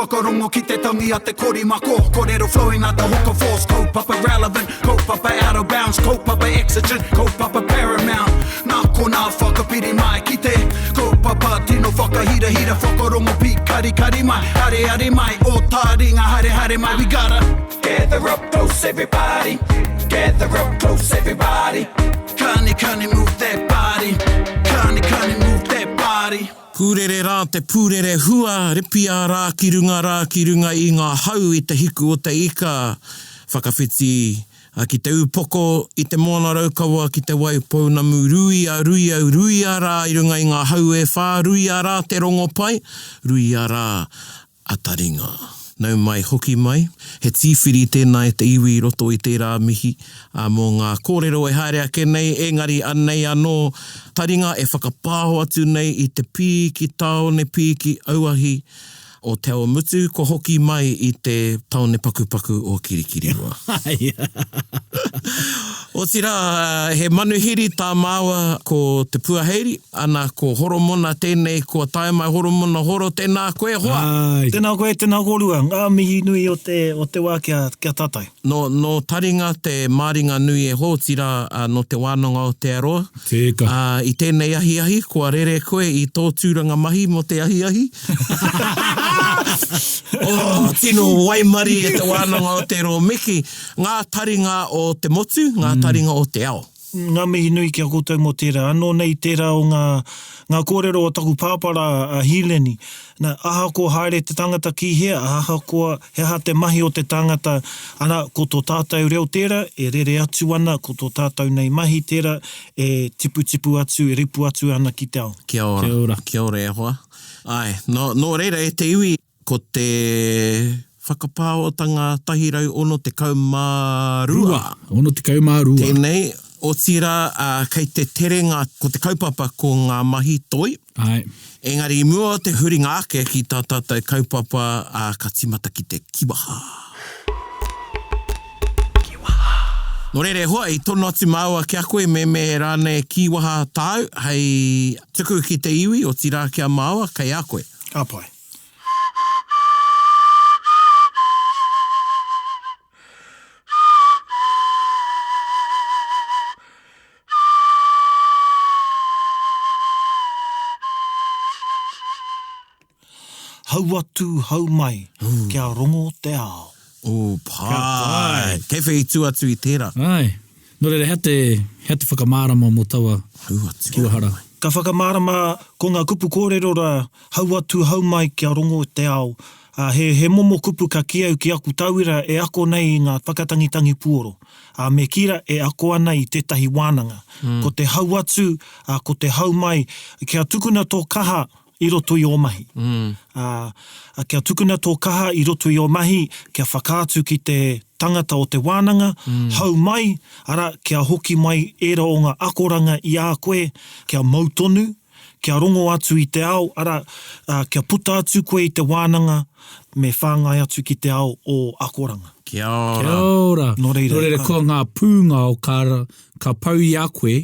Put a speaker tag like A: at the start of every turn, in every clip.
A: Whakarongo ki te tangi a te korimako Korero flowing like the hook of force Kaupapa relevant, kaupapa out of bounds Kaupapa exigent, kaupapa paramount Nā konā whakapiri mai ki te Kaupapa tino whakahirahira Whakarongo pīkarikari mai, areare mai Ō tāringa haere haere mai We gotta gather up close everybody Gather up close everybody Kani kani move that body Kani kani move that body.
B: Pūrere rā te pūrere hua, ripia rā ki runga rā ki runga i ngā hau i te hiku o te ika, whakawhiti ki te upoko i te moana raukawa ki te wai pounamu ruia ruia ruia rā i runga i ngā hau e whā ruia rā te rongopai, ruia rā a taringa. Nau mai, hoki mai. He tīwhiri tēnā e te iwi i roto i tērā mihi mō ngā kōrero e haere ake nei, engari anei anō taringa e whakapāho atu nei i te pīki tāone pīki auahi o Te Awamutu kua hoki mai i te tāone pakupaku o Kirikiriroa. Otirā, he manuhiri tā māua ko Te Puaheiri, ana ko Horomona tēnei kua tae mai Horomona Horo tēnā koe hoa!
C: Āe. Tēnā koe, tēnā kōrua. Ngā mihi nui o te, o te wā kia, kia tātou.
B: Nō, nō Taringa te māringa nui e hoa, otirā, nō Te Wānanga o Aotearoa.
D: Tēka.
B: Ā, i tēnei ahiahi, kua rere koe i tō tūranga mahi mō te ahiahi. Oh, tino waimarie Te Wānanga o Aotearoa. Miki, Ngā taringa o te motu, ngā taringa o te ao.
C: Ngā mihi nui ki a koutou mō tērā. Anō nei tērā o ngā, ngā kōrero o taku pāpara a Hīleni. Na, ahakoa haere te tangata ki hea, ahakoa he aha te mahi o te tangata, arā, ko tō tātou reo tērā e rere atu ana, ko tō tātou nei mahi tērā e tiputipu atu, e ripu atu ana ki te ao.
B: Kia ora.
D: Kia ora.
B: Kia ora e hoa. Āe, nō, nō reira e te iwi, Ko te whakapāotanga 162.
D: Rua, 62.
B: Tēnei, otirā, kei te tere ngā, ko te kaupapa ko ngā mahi toi.
D: Āe.
B: Engari i mua o te huringa ake ki tā tātou kaupapa, ka tīmata ki te kiwaha. Kiwaha. Nō reira e hoa, i tono atu māua ki a koe me me rānei kīwaha tāu hei tuku ki te iwi, otirā ki a māua, kei a koe.
C: Ka pai. Hau atu, hau mai, kia rongo te ao.
B: Ooh, pai. Kei whea i tū atu i tērā?
D: Āe. Nō reira, hea te, hea te whakamārama mō taua
B: Hau atu.
D: kiwahara?
C: Ka whakamārama ko ngā kupu kōrero rā, hau atu, hau mai, kia rongo te ao. Ā, he, he momo kupu ka kī au ki aku tauira e ako nei i ngā whakatangitangi puoro. Ā, me kī rā, e ako ana i tētahi wānanga. Ko te hau atu, ā, ko te hau mai, kia tukuna tō kaha i roto i ō mahi. Ā, kia tukuna tō kaha i roto i ō mahi, kia whakaatu ki te tangata o te wānanga, hau mai, arā, kia hoki mai ērā o ngā akoranga i a koe, kia mau tonu, kia rongo atu i te ao, arā, kia puta atu koe i te wānanga, me whāngai atu ki te ao o akoranga.
B: Kia ora.
D: Kia ora.
C: Nō reira,
D: Nō reira, ko ngā pūngao ka, ka pau i a koe,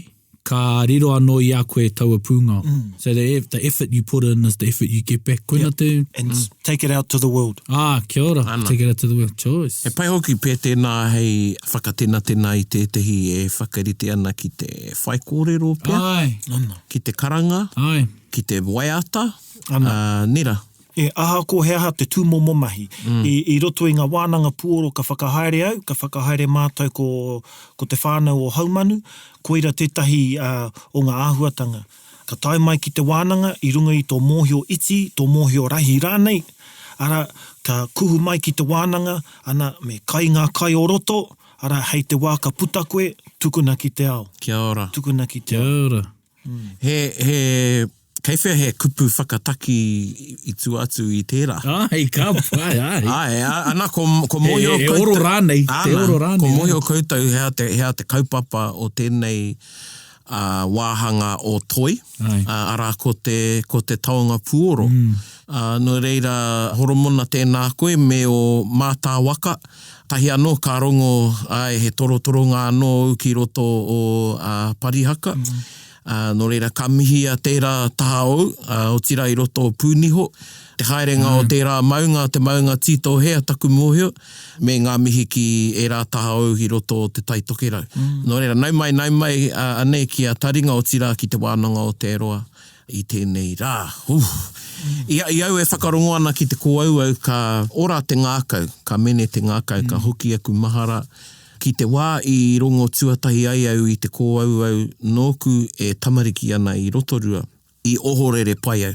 D: ka riro anō i a koe taua pūngao. So the, the effort you put in is the effort you get back. Koina te...
C: And take it out to the world.
D: Ah, kia ora.
B: Ana.
D: Take it out to the world. Choice.
B: He pai hoki pea tēnā hei whakatenatena i tētehi e whakarite ana ki te whaikōrero pea,
D: Āe.
C: Ana.
B: ki te karanga,
D: Āe.
B: ki te waiata,
C: Ana.
B: ā, nera.
C: E, ahakoa he aha te tūmomo mahi. I, i roto i ngā wānanga puoro ka whakahaere au, ka whakahaere mātou ko, ko te whānau o Haumanu, koira tētahi o ngā āhuatanga. Ka tae mai ki te wānanga i runga i tō mōhio iti, tō mōhio rahi rānei, arā, ka kuhu mai ki te wānanga, ana, me kai ngā kai o roto, arā, hei te wā ka puta koe, tukuna ki te ao.
B: Kia ora.
C: Tukuna ki te ao.
D: Kia ora.
B: He, he, kei whea he kupu whakataki i tua atu i tērā?
D: Ai, ka pai, ai.
B: Ai, ana, ko, ko mōhio
D: He, he
B: koutou...
D: oro rānei, te
B: Ana,
D: oro rānei.
B: Ko mōhio koutou hea te, hea te kaupapa o tēnei uh, wāhanga o Toi,
D: Ai.
B: uh, arā ko te, ko te taonga puoro. Mm. Uh, nō reira, Horomona tēnā koe me o Mātāwaka, Tahi anō ka rongo, āe, he torotoronga anō au ki roto o Parihaka. Nō reira, ka mihia tērā taha ou, otirā i roto o Pūniho. Te haerenga o tērā maunga, te maunga Tītohea taku mōhio, me ngā mihi ki ērā taha ou i roto o Te Tai Tokerau. Nō reira, nau mai, nau mai anei ki a Taringa, otirā ki Te Wānanga o Te Roa i tēnei rā. Huh. I, i au e whakarongo ana ki te kōauau ka ora te ngākau, ka mene te ngākau, ka hoki aku mahara ki te wā i rongo tuatahi ai au i te kōauau nōku e tamariki ana i Rotorua. I ohorere pai au.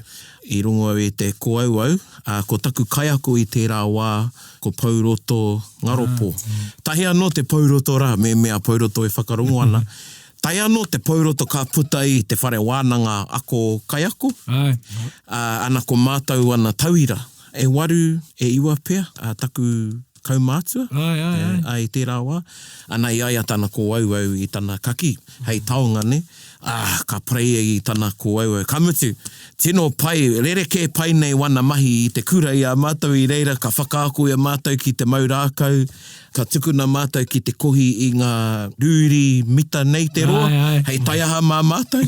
B: I rongo au i te kōauau, ā, ko taku kaiako i tērā wā, ko Pouroto Ngaropo. Tahi anō te Pouroto rā, mehemea a Pouroto e whakarongo ana, tae anō te Pouroto ka puta i te whare wānanga ako kaiako, ā, ana ko mātou ana tauira, e waru, e iwa pea, ā, taku kaumātua, ā, i tērā wā, ana i a ia tana kōauau i tana kakī, hei taonga, nē. Ā, ka pareia i tana kōauau. Ka mutu, tino pai, rerekē pai nei wana mahi i te kura i a mātou i reira, ka whakaako i a mātou ki te mau rākau, ka tukuna mātou ki te kohi i ngā rūri mita nei te roa, hei taiaha mā mātou.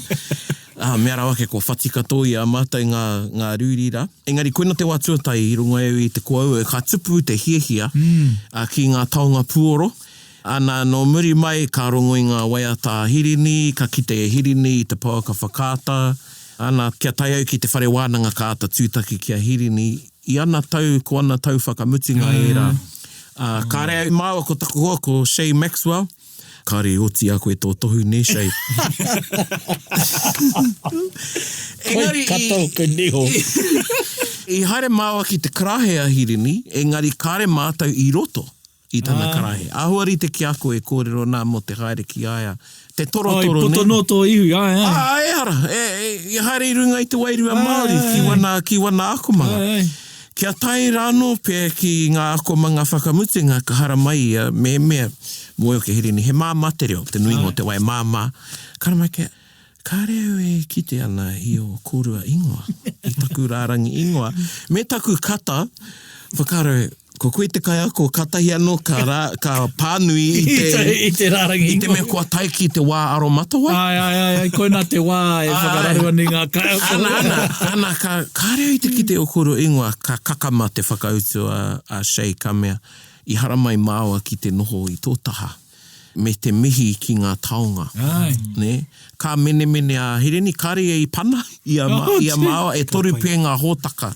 B: Ā, mea rawa ake kua whati katoa i a mātou ngā, ngā rūri rā. Engari koina te wā tuatahi i rongo au i te kōauau, ka tupu te hiahia ki ngā taonga puoro, Ana, nō muri mai ka rongo i ngā waiata a Hirini, ka kite e Hirini i te pouaka whakaata. Ana, kia tae au ki te whare wānanga ka āta tūtaki ki a Hirini i ana tau, ko ana tau whakamutunga ērā. Ā, kāre au māua ko taku hoa ko Shay Maxwell, kāre i oti a koe tō tohu nē Shay?
D: Engari i. Koi katoa koe niho.
B: I haere māua ki te karahe a Hirini, engari kāre mātou i roto. I tana karaehe. Āhua rite ki a koe e kōrero nā mō te haere ki a ia. Te torotoro,
D: nē? Oh, i puta noa tō ihu, āe,
B: āe. Ā, ehara, e, e, i haere i runga i te wairua Māori ki wana, ki wana akomanga. Āe, āe. Kia tae rānō pea ki ngā akomanga whakamutunga ka haramai ia, mehemea, mōhio ki a Hirini, he māmā te reo, te nuinga o te wā e māmā. Ka haramai kia, Kāre au e kite ana i ō kōrua ingoa, i taku rārangi ingoa, me taku kata, whakaaro, ko koe te kaiako, kātahi anō ka rā, ka pānui i te,
D: I te rārangi
B: ingoa. I te mea kua tae ki te wā aromatawai.
D: Āe, āe, āe, āe, koinā te wā e whakararu ana i ngā kaiako.
B: Ana, ana, ana, ka, kāre au i te kite ō kōrua ingoa, ka kakama te whakautu a, a Shay, ka mea, i haramai māua ki te noho i tō taha. me te mihi ki ngā taonga.
D: Āe.
B: Nē? Ka menemene a Hirini, kāre ia i pana i a, oh, i a māua, e toru pē ngā hōtaka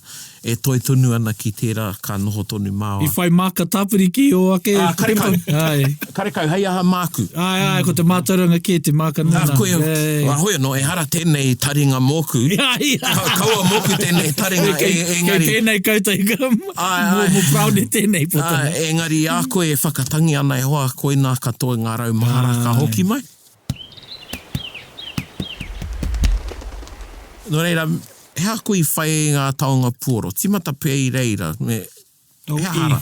B: e toe tonu ana ki tērā ka noho tonu māua.
D: I whai māka tāpiri ki ō ake
B: Ah, karekau. Āe. Karekau, hei aha māku.
D: Āe, āe, ko te mātauranga kē te māka nōna.
B: Ah, koe, ah, hoi anō, ehara tēnei taringa mōku.
D: Ia, ia.
B: Ka, kaua mōku tēnei taringa,
D: e, engari. Kei tēnei koutou ka,
B: Āe, āe.
D: Mō Brownie tēnei putanga.
B: Āe, engari i a koe e whakatangi ana e hoa, koinā katoa ngā rau mahara ka hoki mai. Nō reira, he aha koe i whai ai ngā taonga puoro? Tīmata pea i reira, me, he aha rā?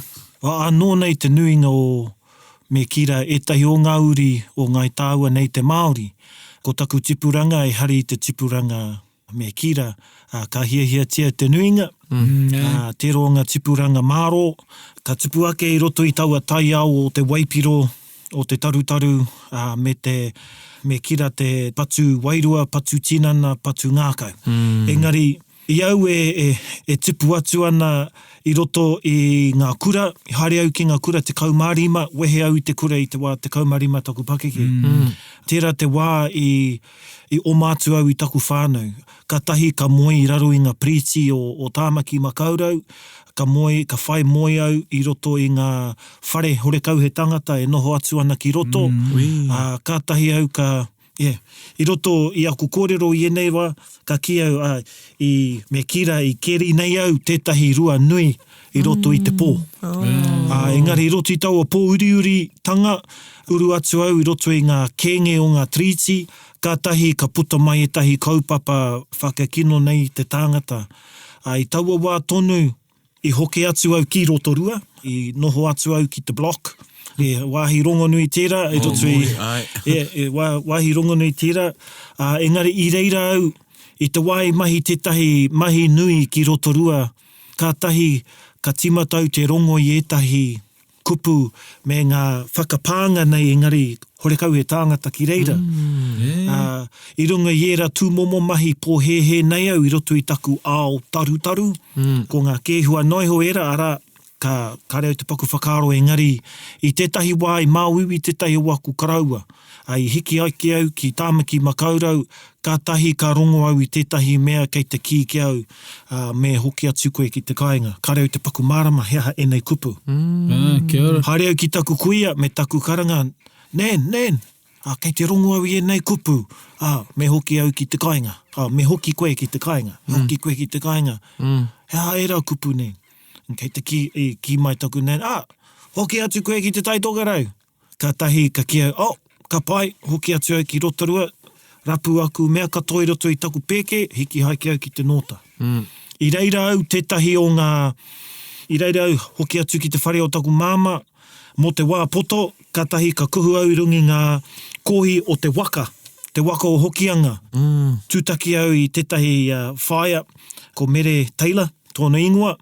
C: Anō nei te nuinga o, me kī rā, ētahi o ngā uri o Ngāi Tāua nei te Māori. Ko taku tipuranga ehara i te tipuranga Me kī rā, ka hiahiatia te nuinga, ā, te roanga tipuranga mārō, ka tupu ake i roto i taua taiao o te waipiro, o te tarutaru, ā, me te, me kī rā te patu wairua, patu tinana, patu ngākau. Engari, i au e, e, e tupu atu ana i roto i ngā kura, i haere au ki ngā kura 15, wehe au i te kura i te wā 15 taku pakeke. Tērā te wā i, I oma atu au i taku whānau. Katahi ka moe i raro i nga piriti o, o Tāmaki Makaurau, ka moe, ka whai moe au i roto i nga whare horekau he tangata e noho atu ana ki roto, ā, kātahi au ka, yeah, i roto i aku kōrero i ēnei wā, ka kī au, ā, i, me kī rā, i keri nei au tētahi rua nui i roto i te pō. Ā, engari i roto i taua pō uriuritanga, uru atu au i roto i ngā kēnge o ngā trīti, kātahi ka puta mai ētahi kaupapa whakakino nei i te tāngata. Ā, i taua wā tonu, i hoki atu au ki Rotorua, i noho atu au ki te block, he wāhi rongonui tērā i roto i, yeah, he wāhi rongonui tērā, ā, engari i reira au, i te wā i mahi tētahi mahi nui ki Rotorua, Kātahi ka tīmata au te rongo i ētahi. kupu me ngā whakapānga nei engari horekau he tāngata ki reira. Ā, i runga i ērā tūmomo mahi pōhēhē nei au i roto i taku ao tarutaru, ko ngā kēhua noa iho ērā, arā, ka, kāre au te paku whakaaro engari i tētahi wā i māuiui tētahi o aku koroua, ā, i hiki ake au ki Tāmaki Makaurau, kātahi ka rongo au i tētahi mea kei te kī ki au, ā, me hoki atu koe ki te kāinga. Kāre au te paku mārama he aha ēnei kupu.
D: Ā, kia ora.
C: Haere au ki taku kuia me taku karanga, Nan, Nan! Ā, kei te rongo au i ēnei kupu, ā, me hoki au ki te kāinga. Ā, me hoki koe ki te kāinga. Me hoki koe ki te kāinga. He aha ērā kupu nei? Kei te kī, i kī mai taku nan, ā, hoki atu koe ki Te Tai Tokerau! Kātahi ka kī au, oh, ka pai, hoki atu au ki Rotorua, rapu aku mea katoa i roto i taku pēke, hiki haeke au ki te nōta. I reira au tētahi o ngā, i reira au hoki atu ki te whare o taku māmā, mō te wā poto, kātahi ka kuhu au i runga i ngā kōhi o te waka, te waka o Hokianga. Tūtaki au i tētahi whaea, ko Mere Taylor tōna ingoa,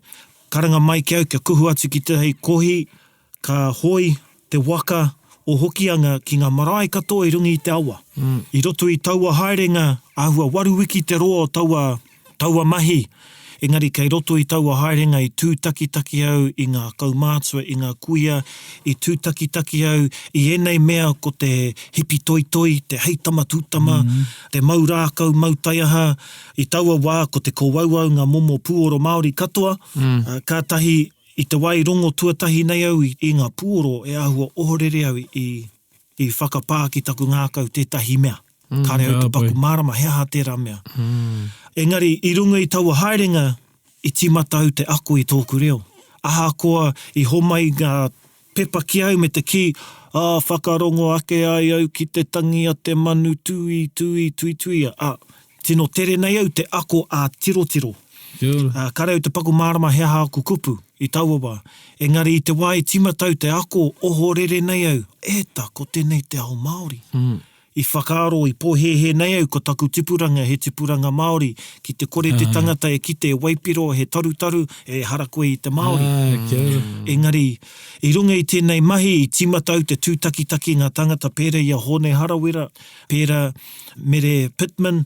C: karanga mai ki au kia kuhu atu ki tētahi kōhi, Ka hoe te waka o Hokianga ki ngā marae katoa i runga i te awa. I roto i taua haerenga, āhua waru wiki te roa o taua, taua mahi, engari kei roto i taua haerenga i tūtakitaki au i ngā kaumātua, i ngā kuia, i tūtakitaki au i ēnei mea ko te hipi toitoi, te hei tama tūtama, te mau rākau, mau taiaha. I taua wā ko te kōauau ngā momo pūoro Māori katoa, kātahi I te wā i rongo tuatahi nei au i ngā puoro e āhua ohorere au i i whakapā ki taku ngākau tētahi mea. Kāre au te paku mārama he aha tērā mea. Engari i runga i taua haerenga i tīmata au te ako i tōku reo. Ahakoa i homai ngā pepa ki au me te kī, Ā, whakarongo ake ai au ki te tangi a te manu tūī, tūī, tuituia, ā, tino tere nei au te ako ā-tirotiro. Ā, kare au te paku mārama he aha aku kupu i taua wā. Engari i te wā i tīmata au te ako, ohorere nei au, E ta, ko tēnei te ao Māori. I whakaaro, i pōhēhē nei au ko taku tipuranga he tipuranga Māori, ki te kore te tangata e kite e waipiro, he tarutaru, ehara koe i te Māori. Engari, i runga i tēnei mahi, i tīmata au te tūtakitaki ngā tangata pērā i a Hōne Harawira, pērā Mere Pitman,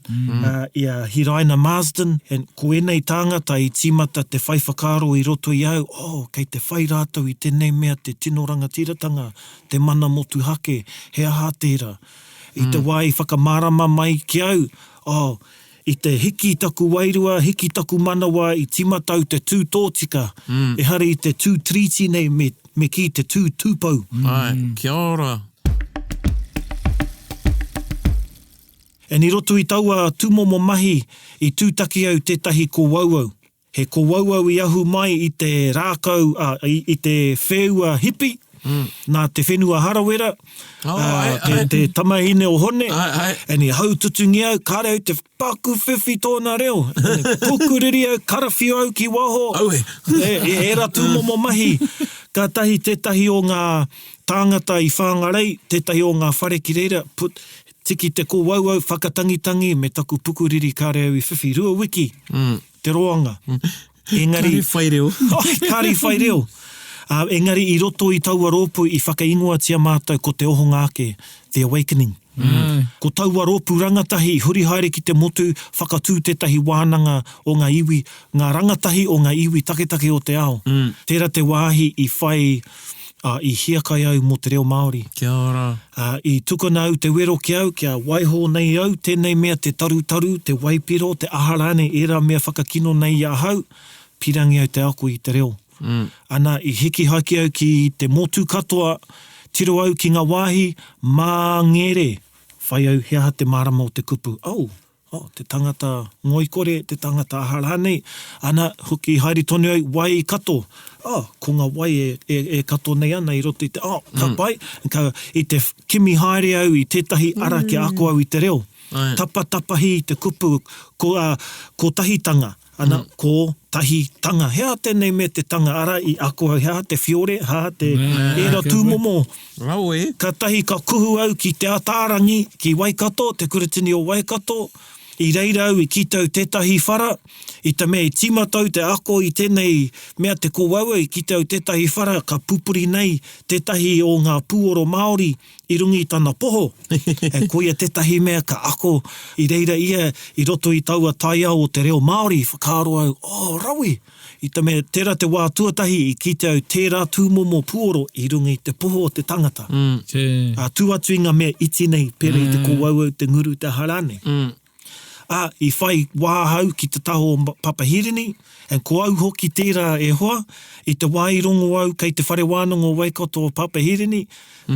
C: i a Hiraina Marsden, and ko ēnei tāngata i tīmata te whai whakaaro i roto i au, oh, kei te whai rātou i tēnei mea te tino rangatiratanga, te mana motuhake, he aha tērā? I te wā i whakamārama mai ki au, oh, i te hiki taku wairua, hiki taku manawa, i tīmata au te tū tōtika, ehara i te tū tiriti nei, me, me kī te tū tūpou.
B: Āe, kia ora.
C: And i roto i taua tūmomo mahi, i tūtaki au tētahi kōauau. He kōauau i ahu mai i te rākau, ā, i, i te whēua hipi, nā te whenua Harawera, ā, te, te tamahine o Hone, and i haututungia au, kāre au te paku whiwhi tōna reo. Pukuriri au, karawhiu au ki waho,
B: Aue.
C: e, e, ērā tūmomo mahi. Kātahi tētahi o ngā tāngata i Whangarei, tētahi o ngā whare ki reira, put, tiki te kōauau, whakatangitangi, me taku pukuriri kāre au i whiwhi. Rua wiki. Te roanga. Engari.
B: Kāre whai reo.
C: Kāre i whai reo. Ā, engari i roto i taua rōpū i whakaingoatia mātou ko Te Ohonga Ake, The Awakening. Ko taua rōpū rangatahi i huri haere ki te motu whakatū tētahi wānanga o ngā iwi, ngā rangatahi o ngā iwi taketake o te ao. Tērā te wāhi i whai, ā, i hiakai au mō te reo Māori.
B: Kia ora.
C: Ā, i tukuna au te wero ki au, kia waiho nei au tēnei mea te tarutaru, te waipiro, te aha rānei, ērā mea whakakino nei i ahau, pīrangi au te ako i te reo. Ana, i hiki haeke au ki te motu katoa, tiro au ki ngā wāhi māngere, whai au he aha te mārama o te kupu, oh! Oh, te tangata ngoikore, te tangata aha rānei, ana, hoki haere tonu au, wai kato. Oh, ko nga wai e, e, e kato nei ana i roto i te, oh, ka pai, ka, i te kimi haere au i tētahi ara kia ako au i te reo. Tapatapahi i te kupu, ko, uh, kotahitanga, ana, ko tahi tanga. He aha tēnei me te tanga, ara, i ako au, he aha te whiore, he aha te, ērā tūmomo.
B: Rawe.
C: Katahi ka kuhu au ki Te Ataarangi, ki Waikato, Te Kuratini o Waikato. I reira au i kite au tētahi whara, i te mea i tīmata au te ako i tēnei mea te kōauau, i kite au tētahi whara ka pupuri nei tētahi o ngā pūoro Māori i runga i tana poho. E, koia tētahi mea ka ako i reira ia i roto i taua taiao o te reo Māori, whakaaro au, oh, rawe! I te mea, tērā te wā tuatahi i kite au tērā tūmomo puoro i runga i te poho o te tangata. Ā, tū atu i ngā mea iti nei, pērā i te kōauau, te nguru, te aha rānei. Ā, i whai wā ahau ki te taha o Papa Hirini, and ko au hoki tērā e hoa, i te wā i rongo au kei te whare wānanga o Waikato o Papa Hirini,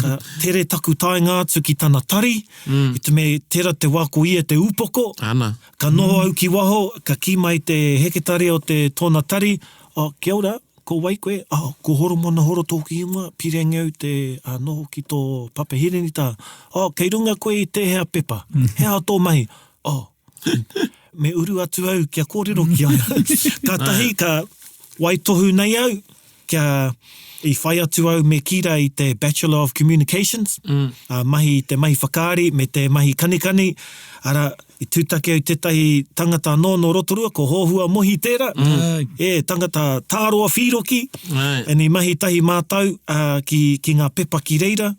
C: ka tere taku taenga atu ki tana tari, i te mea tērā te wā ko ia te upoko,
B: Ana.
C: Ka noho au ki waho, ka kī mai te heketare o te tōna tari, Oh, kia ora, ko wai koe? Oh, ko Horomona Horo tōku ingoa, pīrangi au te noho ki tō Papa Hirinita. Oh, kei runga koe i tēhea pepa? He aha tō mahi? Oh, me uru atu au kia kōrero ki a ia. Kātahi ka waitohu nei au, kia i whai atu au me kī rā i te Bachelor of Communications, ā, mahi i te mahi whakaari me te mahi kanikani, arā, i tūtaki au tētahi tangata anō nō Rotorua, ko Hōhua Mohi tērā, e, tangata tāroa whīroki, and i mahi tahi mātou, ā, ki, ki ngā pepa ki reira,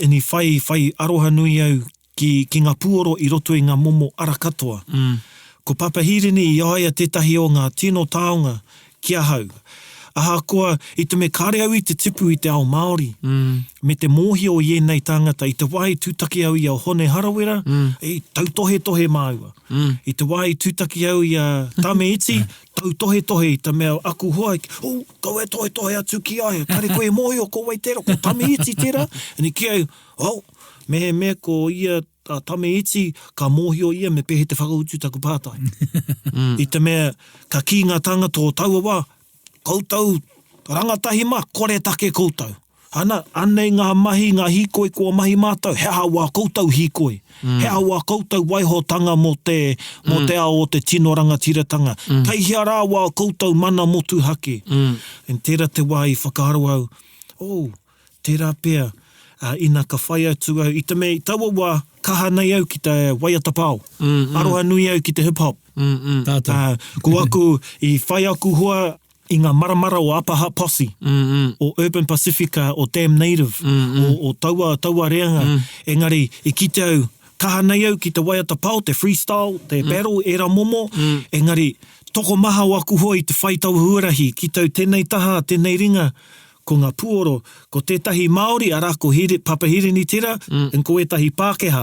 C: and i whai, whai aroha nui au ki, ki ngā puoro i roto i ngā momo ara katoa. Ko Papa Hirini i a ia tētahi o ngā tino taonga ki ahau. Ahakoa, i te mea kāre au i te tipu i te ao Māori, me te mōhio i ēnei tāngata, i te wā i tūtaki au i a Hone Harawira, i tautohetohe māua. I te wā i tūtaki au i a Tame Iti, tautohetohe i te mea aku hoa, oh, kaua e tohetohe atu ki a ia, kāre koe e mōhio ko wai tērā, ko Tame Iti tērā, and i kī au, oh, Mehemea ko ia a Tame Iti, ka mōhio ia me pēhea te whakautu taku pātai. I te mea, ka kī ngā tāngata o taua wā, koutou rangatahi mā, koretake koutou. Ana, anei ngā mahi, ngā hīkoi kua mahi mātou, he aha wā koutou hīkoi? He aha wā koutou waihotanga mō te, mō te ao o te tino rangatiratanga? Kei hea rā wā koutou mana motuhake? And tērā te wā i whakaaro au, oh, Tērā pea, ā, ina ka whai atu au, i te mea i taua wā, kaha nei au ki te waiata pao. Aroha nui au ki te hip hop.
D: Tātou.
C: Ā, ko aku, i whai aku hoa i ngā maramara o Upper Hutt Posse, o Urban Pasifika, o Damn Native, o, o taua, taua reanga. Engari, i kite au, kaha nei au ki te waiata pao, te freestyle, te battle, ērā momo, engari, tokomaha o aku hoa i te whai taua huarahi, ki tau tēnei taha, tēnei ringa, Ko nga puoro, ko tetahi Maori, ara ko Hiri, Papa Hirini tera, and ko etahi Pakeha,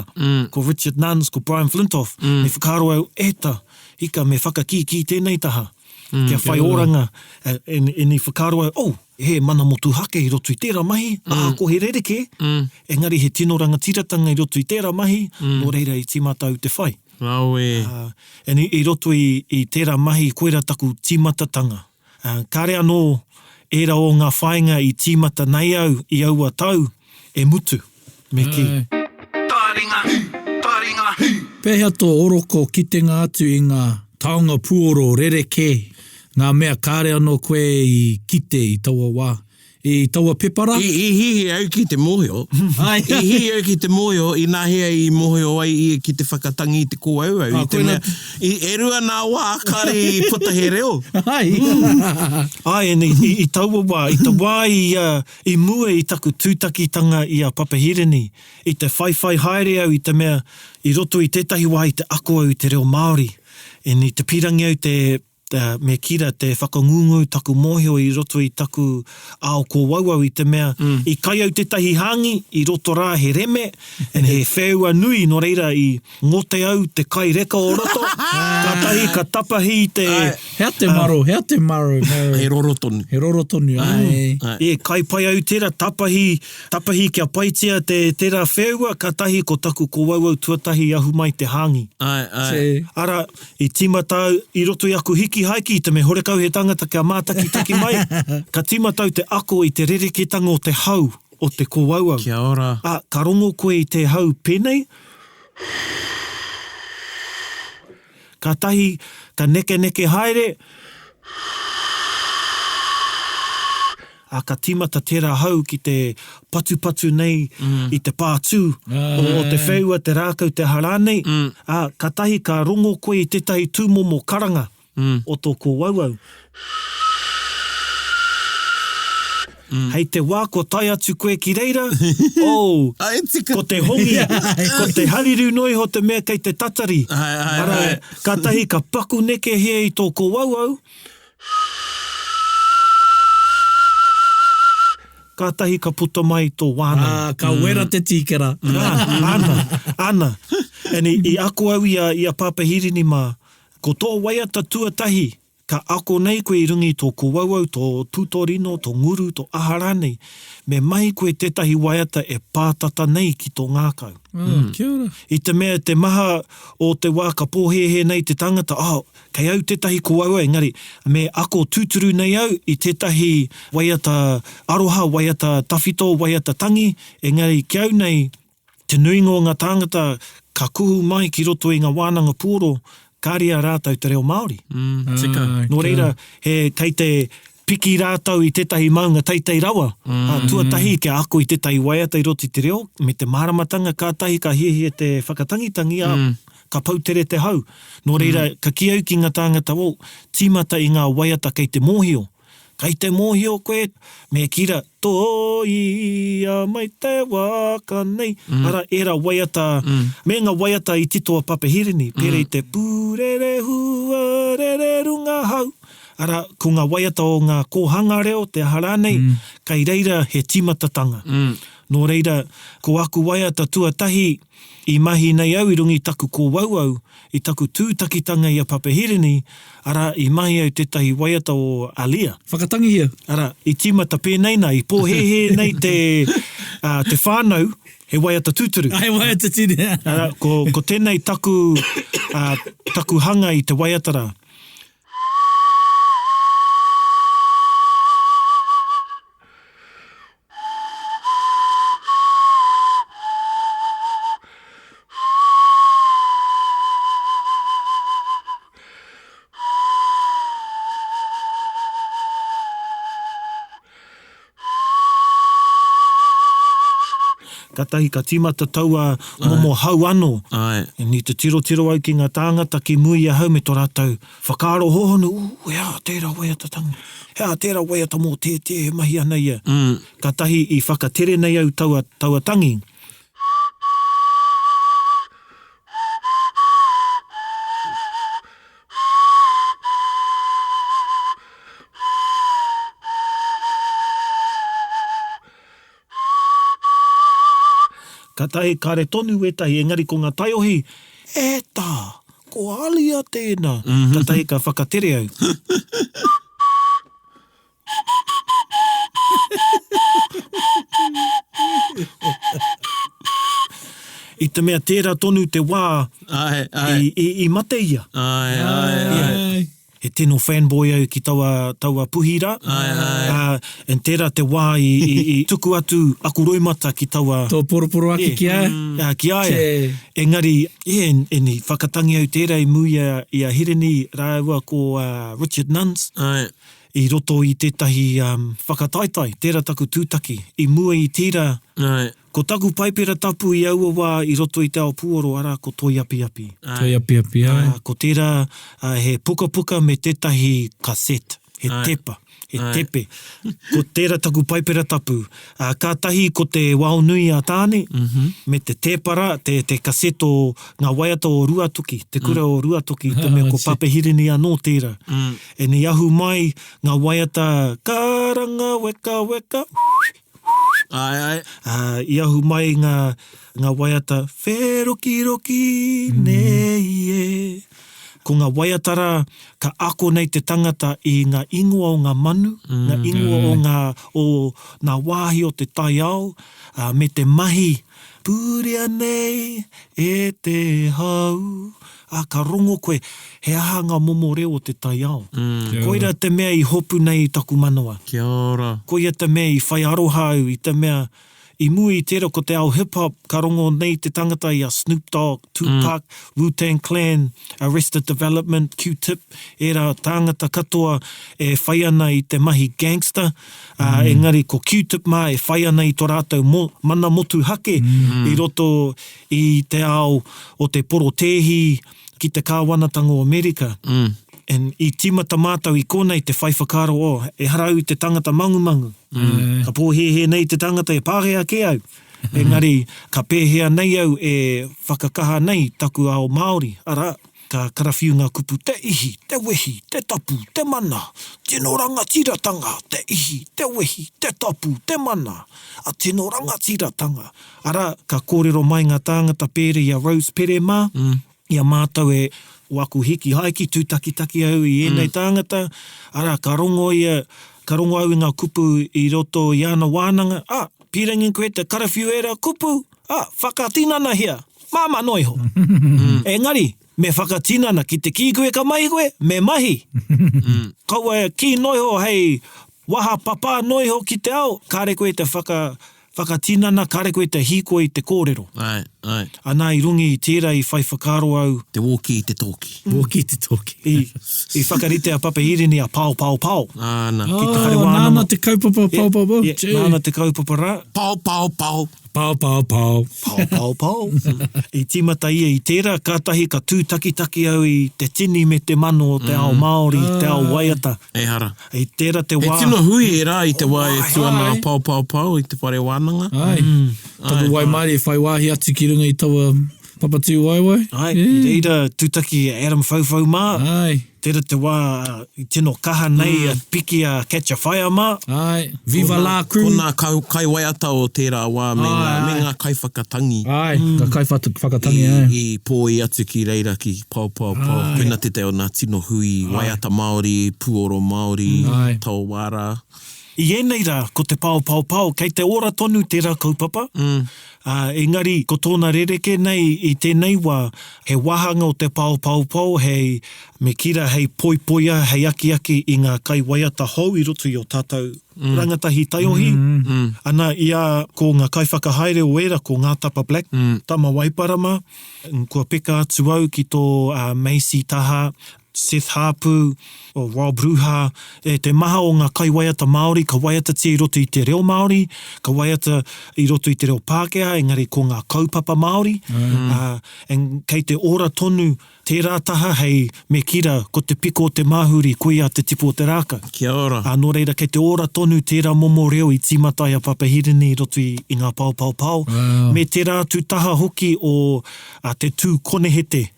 C: ko Richard Nunns, ko Brian Flintoff. Me whakaaro au, e ta, hika me whakakīkī tenei taha, kia whai oranga, and, and i whakaaro au, oh, he mana motuhake i roto i tera mahi, ahakoa he rerekē, engari he tino rangatiratanga i roto i tera mahi, no reira i timata au te whai.
B: Rawe.
C: And i, i roto i, i tera mahi, koira taku timatatanga. Ā, kāre anō ērā o ngā whāinga i tīmata nei au i aua tau e mutu, me kī.
A: Taringa, taringa.
D: Pēhea tō oroko kitenga atu i ngā taonga puoro rerekē, ngā mea kāre anō koe i kite i taua wā? I taua pepa rā?
B: I hihi au ki te mōhio. I hihi au ki te mōhio inahea i mōhio ai ia ki te whakatangi i te kōauau i te mea i e rua nā wā kāre i puta he reo.
D: Ai.
C: Ai, and i, i taua wā, i te wā i, i mua i taku tūtakitanga i a Papa Hirini, i te whaiwhai haere au i te mea, i roto i tētahi wā i te ako au i te reo Māori, and i te pīrangi au te, Me kī rā, te whakangungu taku mōhio i roto i taku ao kōauau i te mea i kai au tētahi hāngi i roto rā he reme and he wheua nui nō reira i ngote au te kai reka o roto, kātahi ka tapahi te
D: Hea te maro, hea te maro, maro.
B: He roro tonu.
D: He roro tonu, ae.
C: E, kai pai au tērā, tapahi, tapahi kia paitia te tērā wheua, kātahi ko taku kōauau tuatahi i ahu mai te hāngi.
B: Ae, ae.
C: Arā, I tīmata au i roto i aku hiki haiki, i te mea horekau he tangata kia mātakitaki mai, ka tīmata au te ako i te rerekētanga o te hau o te kōauau.
B: Kia ora.
C: Ā, ka rongo koe i te hau pēnei, kātahi ka nekeneke haere, Ā, ka tīmata tērā hau ki te patupatu nei i te pātū o, o te wheua, te rākau, te aha rānei, ā, kātahi ka rongo koe i tētahi tūmomo karanga o tō kōauau. Hei te wā kua tae atu koe ki reira, oh, ko te hongi, ko te hariru noa iho te mea kei te tatari. Arā, kātahi ka paku nekehia i tō kōauau, Kātahi ka puta mai tō wānanga.
D: Ā, ka wera te tīkera.
C: Ā, ana, ana. And i, i ako au i a, i a Pāpā Hirini mā, ko tō waiata tuatahi, ka ako nei koe i runga i tō kōauau, tō pūtōrino, tō nguru, tō aha rānei, me mahi koe tētahi waiata e pātata nei ki tō ngākau.
D: Ā, kia ora.
C: I te mea te maha o te wā ka pōhēhē nei te tangata, oh, Kei au tētahi kōaua engari me ako tūturu nei au i tētahi waiata aroha, waiata tawhito, waiata tangi, engari ki au nei te nuinga o ngā tāngata ka kuhu mai ki roto i ngā wānanga puoro kāre i a rātou te reo Māori.
B: Mm, tika.
C: Nō reira, he, kei te piki rātou i tētahi maunga teitei rawa, ā, tuatahi kia ako i tētahi waiata i roto i te reo, me te māramatanga kātahi ka hiahia te whakatangitangi, ā, Ka pau tere te hau. Nō reira, ka kī au ki ngā tāngata, oh, tīmata i ngā waiata kei te mōhio. Kei te mōhio koe, me kī rā, Tōia mai te waka nei. Arā, ērā waiata, me ngā waiata i tito a Papa Hirini, pērā i te Pūrerehua rere runga hau. Arā, ko ngā waiata o ngā kōhanga reo, te aha rānei, kei reira he tīmatatanga. Nō reira, ko aku waiata tuatahi, I mahi nei au i runga i taku kōauau, i taku tūtakitanga i a Papa Hirini, arā, i mahi au tētahi waiata o Aaliyah.
D: Whakatangihia.
C: Arā, i tīmata pēnei nā, i pōhēhē nei te, ā, te whānau, he waiata tūturu.
D: He waiata tini.
C: Arā, ko, ko tēnei taku, ā, taku hanga i te waiata rā. Katahi ka tīmata taua momo hau anō.
B: Āe.
C: I te tirotiro au ki ngā tāngata ki mua i ahau me to rātou Whakaaro hōhonu, ū, he aha tērā waiata tangi? He aha tērā waiata mōteetea e mahi ana ia? Kātahi i whakatere nei au taua, taua tangi. Katahi kare tonu wetahi engari ko nga taiohi, E ta! Ko Alia tena! Katahi ka whakatere au. I te mea tera tonu te wa i mate ia.
B: Ae, ae, ae.
C: He tino fanboy au ki taua, taua puhi rā.
B: Ae, ae.
C: Uh, and tērā te wā i, i, i tuku atu aku roimata ki taua...
D: Tō poroporoaki ki a ia?
C: Uh, ki a ia. Engari, yeah, and, and i whakatangi au tērā i mua i a, i a Hirini rāua ko uh, Richard Nunns.
B: Ae.
C: I roto i tētahi um, whakataetae, tērā taku tūtaki. I mua i tērā,
B: Ae.
C: Ko taku Paipera Tapu i aua wā i roto i te ao puoro, arā, ko Toi Apiapi.
D: Toi Apiapi, āe.
C: Ā, ko tērā, ā, he pukapuka me tētahi cassette, he tepa, he tepe. Ko tērā taku Paipera Tapu. Ā, kātahi ko te Wao Nui a Tāne, me te tēpara, te, te cassette o ngā waiata o Ruatoki, te kura o Ruatoki, te mea ko Pape Hirini anō tērā. And i ahu mai ngā waiata, Karanga weka weka,
B: Ae, ae.
C: Ā, i ahu mai ngā, ngā waiata whērokiroki nei e. Ko ngā waiata rā, ka ako nei te tangata i ngā ingoa o ngā manu, ngā ingoa o ngā, o ngā wāhi o te taiao, ā, me te mahi Pūrea nei e te hau. Ā, ka rongo koe, he aha ngā momo reo o te taiao. Koira te mea i hopu nei i taku manawa.
B: Kia ora.
C: Koia te mea i whai aroha au i te mea I mua i tērā ko te ao hip hop, ka rongo nei te tangata i a Snoop Dogg, Tupac, Wu Tang Clan, Arrested Development, Q-Tip, ērā tāngata katoa e whai ana i te mahi gangster, ā, engari ko Q-Tip mā e whai ana i tō rātou mo, mana motuhake i roto i te ao o te porotēhi ki te kāwanatanga o Amerika. And i tīmata mātou i konei te whai whakaaro, oh, ehara au i te tangata mangumangu. Ka pōhēhē nei te tangata e Pākehā kē au. Engari, ka pēhea nei au e whakakaha nei taku ao Māori, arā, ka karawhiu ngā kupu te ihi, te wehi, te tapu, te mana, tino rangatiratanga, te ihi, te wehi, te tapu, te mana, a tino rangatiratanga. Arā, ka kōrero mai ngā tāngata pērā i a Rose Pere mā, i a mātou e waku hiki haiki, tūtakitaki au i ēnei tāngata, arā, ka rongo ia, ka rongo au i ngā kupu i roto i ana wānanga, ā, pīrangi koe te karawhiu ērā kupu, ā, whakatinanahia, māmā noa iho. Engari, me whakatinana, ki te kī koe ka mahi koe, me mahi. Kaua e kī noa iho hei waha papā noa iho ki te ao, kāre koe te whaka, Whakatinana, kare koe te hīkoi i te kōrero.
B: Āe, āe.
C: Anā, i runga i tērā i whai whakaaro au.
B: Te wōki i te tōki.
D: Wōki i te tōki.
C: I, i whakarite a Papa Hirini a Pao Pao Pao.
B: Āna.
C: Ki te whare
D: Oh,
C: wānanga.
D: nāna te kaupapa Pao Pao Pao.
C: Yeah, yeah, nāna te kaupapa rā.
B: Pao Pao Pao.
D: Pao Pao Pao.
C: Pao Pao Pao. I tīmata ia i tērā, kātahi ka tūtakitaki au i te tini me te mano o te ao Māori, te ao waiata.
B: Ehara.
C: I tērā te
B: He
C: wā.
B: tino hui ērā i te wā e tū ana a Pao Pao Pao i te whare wānanga.
D: Āe. Taku waimarie whai wāhi atu ki runga i taua papatūwaewae.
C: Āe, i reira tūtaki a Adam Whauwhau mā.
D: Āe.
C: Tērā te wā i tino kaha nei a piki a Catch a Fire mā.
D: Āe. Viva la crew.
B: Ko ngā kaiwaiata o tērā wā me ngā kaiwhakatangi.
D: Āe, ngā kaiwhakatangi, āe.
B: I pōi atu ki reira ki Pao Pao Pao. Koina tētahi o ngā tino hui waiata Māori, pūoro Māori, taua wā rā.
C: I ēnei rā, ko te Pao Pao Pao, kei te ora tonu tērā kaupapa, ā, engari ko tōna rerekē nei i tēnei wā, he wāhanga o te Pao Pao Pao hei, me kī rā, hei poipoia, hei akiaki i ngā kaiwaiata hou i roto i ō tātou rangatahi taiohi, ana, i a, ko ngā kaiwhakahaere o ērā, ko Ngātapa Black, Tama Waipara mā, Kua peka atu au ki tō Macy taha, Seth Haapu, Rob Ruha, e te maha o ngā kaiwaiata Māori ka waiatatia i roto i te reo Māori, ka waiata i roto i te reo Pākehā, engari ko ngā kaupapa Māori, ā, and kei te ora tonu tērā taha hei me kī rā, ko te piko o te māhuri, koia te tipu o te rākau.
B: Kia ora.
C: Ā, nō reira kei te ora tonu tērā momo reo i tīmata ai a Papa Hirini i roto i, i ngā paopaopao,
D: Wow.
C: me tērā atu taha hoki o a te tū konehete.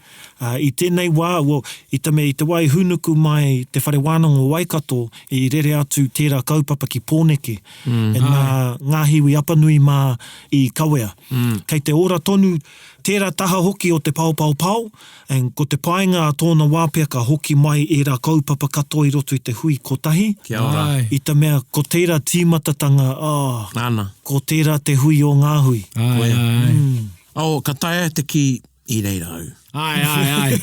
C: Ā, i tēnei wā, well, i te mea i te wā i hūnuku mai Te Whare Wānanga o Waikato, i rere atu tērā kaupapa ki Pōneke, mm. e nā Ngāhiwi Apanui mā i kawea. Mm. Kei te ora tonu tērā taha hoki o te paopaopao, and ko te painga a tōna wā pea ka hoki mai ērā kaupapa katoa i roto i te hui kotahi.
B: Kia ora.
D: Āe.
C: I te mea ko tērā tīmatatanga, oh,
B: Nāna.
C: ko tērā te hui o ngā hui.
D: Āe, āe.
B: Oh, ka taea te kī i reira au.
D: Āe, āe, āe.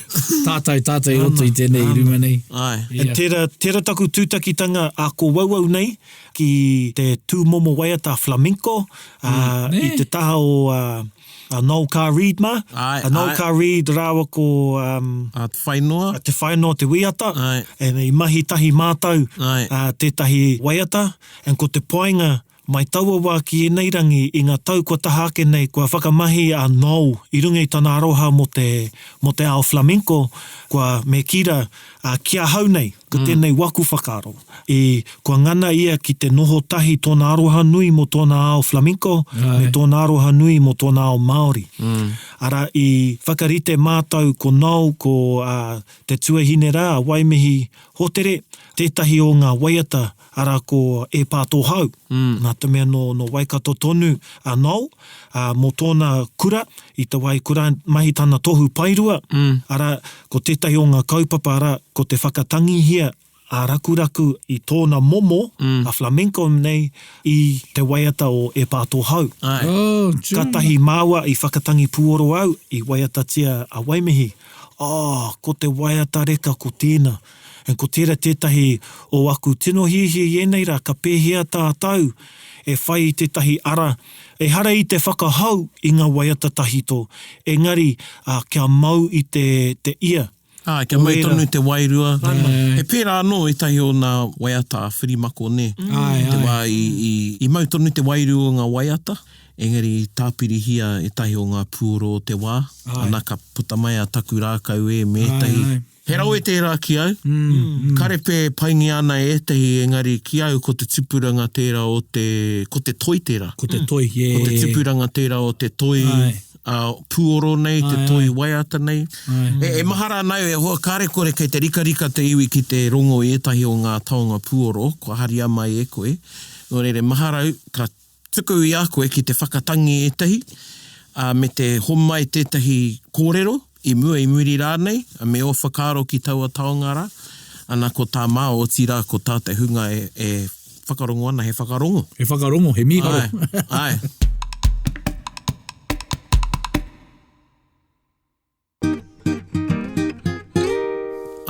D: Tātou, tātou i roto i tēnei ruma nei.
B: Āe.
D: Yeah.
C: Tērā, tērā taku tūtakitanga a ko wauwau nei ki te tūmomo waiata flamenco, ā,
D: Mm,
C: i te taha o, ā, a Noel Carr Reid mā.
B: Āe,
C: A Noel
B: āe.
C: Carr Reid rāua ko, um,
B: A Te Whainoa.
C: a Te Whainoa Te Wīata.
B: Āe.
C: And i mahi tahi mātou,
B: Āe.
C: ā, tētahi waiata. And ko te painga, mai taua wā ki ēnei rangi, i ngā tau kua taha ake nei, kua whakamahi a Noel i runga i tana aroha mō te, mō te ao flamenco, kua, me kī rā, ā, ki ahau nei, ko tēnei waku whakaaro, i, kua ngana ia ki te noho tahi tōna aroha nui mō tōna ao flamenco, me tōna aroha nui mō tōna ao Māori. Arā, i whakarite mātou ko Noel, ko, ā, te tuahine rā, a Waimihi Hotere, tētahi o ngā waiata, arā ko E Pā Tō Hau, nā te mea nō, nō Waikato tonu a Noel, ā, mō tōna kura, i te wā i kura mahi tana tohu paerua, arā, ko tētahi o ngā kaupapa, arā, ko te whakatangihia a Rakuraku i tōna momo, a flamenco nei, i te waiata o E Pā Tō Hau.
B: Āe.
D: Oh, true.
C: Kātahi māua i whakatangi pūoro au, i waiatatia a Waimihi. Oh, ko te waiata reka ko tēnā. And ko tērā tētahi o aku tino hiahia i ēnei rā, ka pēhea tātou e whai i tētahi ara, ehara i te whakahou i ngā waiata tahito, engari kia mau i te, te ia.
B: Āe, kia mau tonu te wairua. He pērā anō ētahi o ngā waiata a Whirimako, nē?
D: Āe, āe.
B: Te wā i, i, i mau tonu te wairua o ngā waiata, engari i tāpirihia ētahi o ngā puoro o te wā, ana ka puta mai a Taku Rākau e me ētahi.
D: Āe, āe.
B: He rawe tērā ki au. Karepe e paingia ana e ētahi engari ki au ko te tupuranga tērā o te, ko te toi tērā.
D: Ko te toi, yeah.
B: Ko te tupuranga tērā o te toi puoro nei, te toi waiata nei. E, e mahara ana au e hoa kāre kore kei te rikarika te iwi ki te rongo i ētahi o ngā taonga puoro kua haria mai e koe. Nō reira e mahara au ka Tuku i a koe ki te whakatangi ētahi, ā, me te homai tētahi kōrero, i mua, i muri rānei, ā, me ō whakaaro ki taua taonga rā. Ana, ko tā māua, otirā, ko tā te hunga e, e whakarongo ana, he whakarongo.
D: He whakarongo, he mīharo.
B: Āe, āe.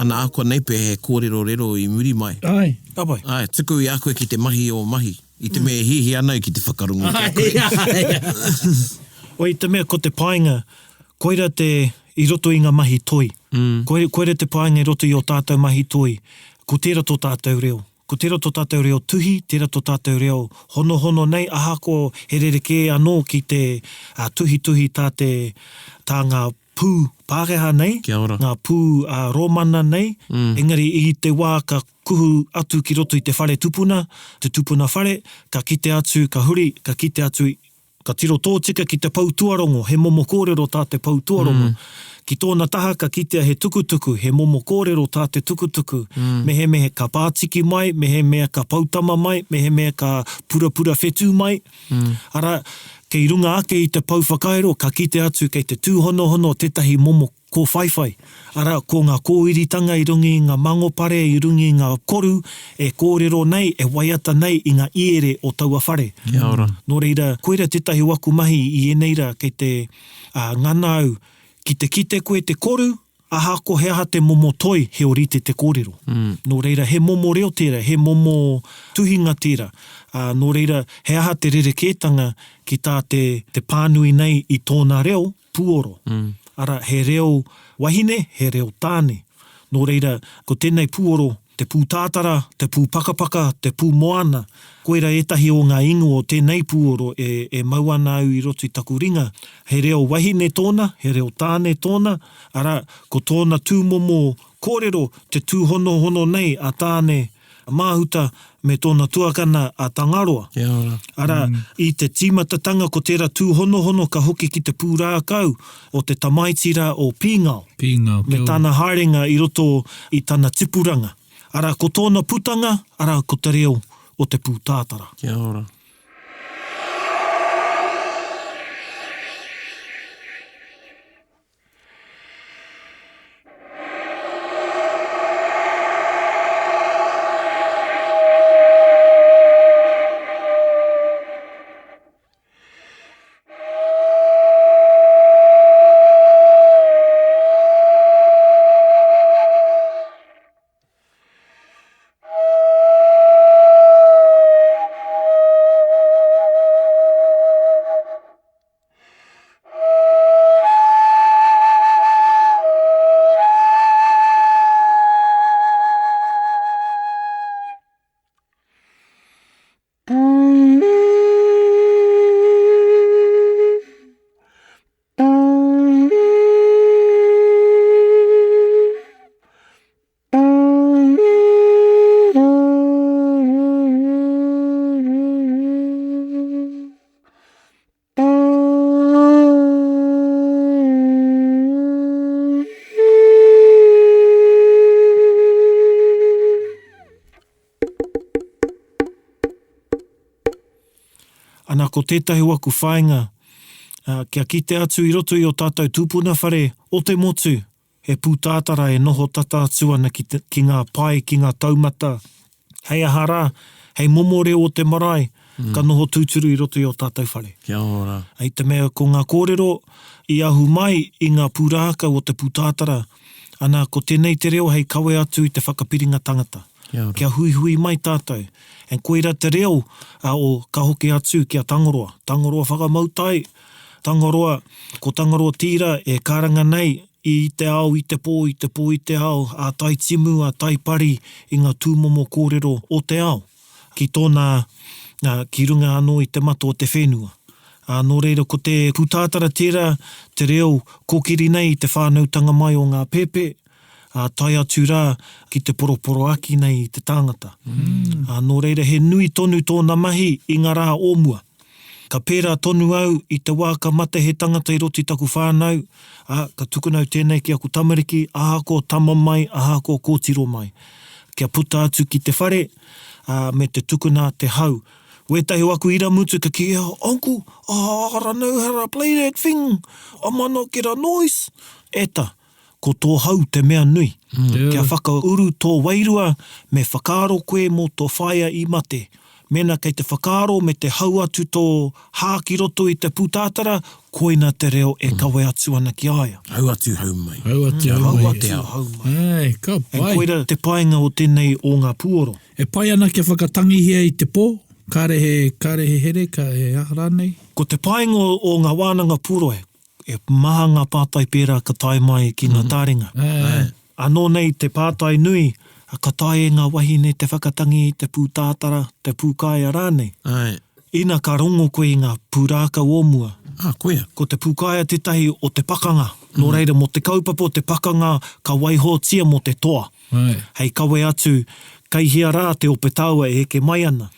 B: Ana ākonei pea he kōrerorero i muri mai.
D: Āe.
C: Ka pai.
B: Āe, tuku i a koe ki te mahi ō mahi, i te mea e hiahia ana au ki te whakarongo ki a koe.
C: Oi, i te mea ko te painga, koira te, i roto i nga mahi toi. Koira, koira te painga i roto i o tātou mahi toi, ko tērā tō tātou reo. Ko tērā tō tātou reo tuhi, tērā tō tātou reo honohono nei, ahakoa he rerekē anō ki te tuhituhi tā te, tā ngā pū Pākehā nei,
B: Kia ora.
C: ngā pū Rōmana nei, engari i te wā ka kuhu atu ki roto i te whare tupuna, te tupuna whare, ka kite atu, ka huri, ka kite atu, ka tiro tōtika ki te pou tuarongo, he momo kōrero tā te pou tuarongo. Ki tōna taha ka kitea he tukutuku, he momo kōrero tā te tukutuku. Mehemea ka pātiki mai, mehemea ka poutama mai, mehemea ka purapura whetū mai, Arā, kei runga ake i te pou whakairo ka kite atu kei te tūhonohono tētahi momo kōwhaiwhai, arā, ko ngā kōiritanga i runga i ngā mangopare, i runga i ngā koru e kōrero nei, e waiata nei i ngā iere o taua whare.
B: Kia ora.
C: Nō reira, koira tētahi o aku mahi i ēnei rā kei te ngana au ki te kite koe te koru, Ahakoa he aha te momo toi, he orite te kōrero. Nō reira, he momo reo tērā, he momo tuhinga tērā. Ā, nō reira, he aha te rerekētanga ki tā te, te pānui nei i tōna reo puoro? Arā, he reo wahine, he reo tāne. Nō reira, ko tēnei puoro, te pūtātara, te pūpakapaka, te pūmoana, koirā ētahi o ngā ingoa o tēnei pūoro e, e mau ana au i roto i taku ringa. He reo wahine tōna, he reo tāne tōna, Arā, ko tōna tūmomo kōrero te tūhonohono nei a Tāne Māhuta me tōna tuakana a Tangaroa.
B: Kia ora.
C: Arā, i te tīmatatanga ko tērā tūhonohono ka hoki ki te pūrākau o te tamaiti rā o Pīngao.
D: Pīngao, kia
C: Me
D: ora.
C: tana haerenga i roto i tana tipuranga. Arā, ko tōna putanga, arā, ko te reo o te pūtātara.
B: Kia ora.
C: Ana, ko tētahi o aku whāinga, kia kite atu i roto i ō tātou tūpuna whare o te motu, he pūtātara e noho tata atu ana ki te, ki ngā pae, ki ngā taumata, hei aha rā, hei momo reo o te marae, ka noho tūturu i roto i ō tātou whare.
B: Kia ora.
C: I te mea ko ngā kōrero i ahu mai i ngā pūrākau o te pūtātara, Ana, ko tēnei te reo hei kawe atu i te whakapiringa tangata.
B: Kia ora.
C: Kia huihui mai tātou. And koira te reo a o ka hoki atu ki a Tangaroa. Tangaroa whakamautai, Tangaroa, ko Tangaroa tīra e karanga nei i te ao, i te pō, i te pō, i te ao, a tai timu, a tai pari i ngā tūmomo kōrero o te ao. Ki tōna, ki runga anō i te mata o te whenua. Ā, nō reira ko te pūtātara tērā te reo kōkiri nei i te whānautanga mai o ngā pēpē, ā, tae atu rā ki te poroporoaki nei i te tāngata. Ā, nō reira he nui tonu tōna mahi i ngā rā o mua. Ka pērā tonu au i te wā ka mate he tangata i roto i taku whānau, ā, ka tukuna au tēnei ki aku tamariki, ahakoa tama mai, ahakoa kōtiro mai. Kia puta atu ki te whare, ā, me te tukuna te hau. Wētahi o aku iramutu ka kī, Uncle, I don't know how to play that thing, I might not get a noise. Eta, ko tō hau te mea nui. Kia whakauru tō wairua, me whakaaro koe mō tō whaea i mate. Mēnā kei te whakaaro me te hau atu tō hā ki roto i te pūtātara, koina te reo e kawe atu ana ki a ia.
B: Hau atu, hau mai.
D: Hau atu, hau mai.
C: Hau atu, hau mai.
D: Ai, ka
C: And
D: pai.
C: koira te painga o tēnei o ngā pūoro.
D: E pai ana kia whakatangihia i te pō, kāre he, kāre he here, ka, he aha rānei?
C: Ko te painga o ngā wānanga pūroe, E maha ngā pātai pērā ka tae mai ki ngā tāringa. Anō nei te pātai nui, ka taea e ngā wahine te whakatangi i te pūtātara, te pūkaea rānei? Ina ka rongo koe i ngā pūrākau o mua. Ko te pūkaea tētahi o te pakanga, nō reira mō te kaupapa o te pakanga ka waihotia mō te toa. Hei kawe atu, kei hea rā te ope taua e eke mai ana.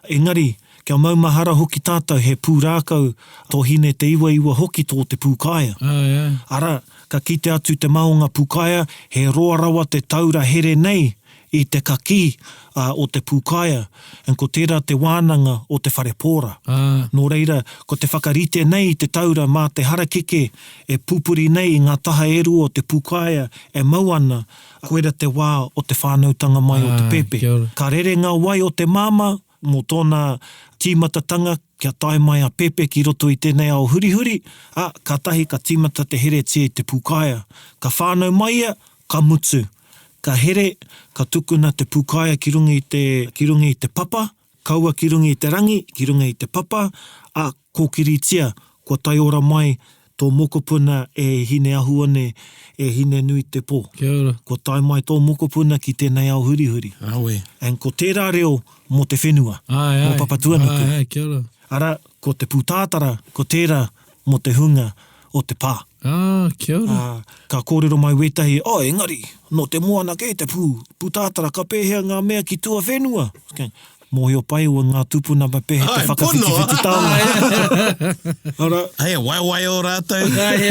C: Engari, kia maumahara hoki tātou he pūrākau tō Hine Te Iwaiwa hoki tō te pūkaea. Arā, ka kite atu te maonga pūkaea, he roa rawa te taura here nei i te kakī o te pūkaea, and ko tērā te wānanga o te whare pōra. Nō reira, ko te whakarite nei i te taura mā te harakeke e pupuri nei i ngā taha e rua o te pūkaea e mau ana, Koira te wā o te whānautanga mai o te pēpē. Ka rere ngā wai o te māmā mō tōna tīmatatanga kia tae mai a Pēpē ki roto i tēnei ao hurihuri, ā, kātahi ka tīmata te heretia i te pūkaea. Ka whānau mai ia, ka mutu. Ka here, ka tukuna te pūkaea ki runga i te, ki runga i te papa, kaua ki runga i te rangi, ki runga i te papa, ā, kōkiritia, kua taiora mai tō mokopuna e Hineahuone, e Hinenuitepō.
D: Kia ora.
C: Kua tae mai tō mokopuna ki tēnei ao hurihuri.
B: Rawe.
C: And ko tērā reo mō te whenua,
D: Āe,
C: mō
D: āe.
C: Papatuanuku.
D: Āe, āe, kia ora.
C: Arā, ko te pūtātara, ko tērā mō te hunga o te pā.
D: Ā, kia ora.
C: Ā, ka kōrero mai wētahi, oh, engari, nō te moana kē te pū, pūtātara, ka pēhea ngā mea ki tuawhenua? Okay. Mōhio pai ua ngā tūpuna me pēhea te whakawhitiwhiti taonga. Ara.
B: Hei waewae o rātou. Ai,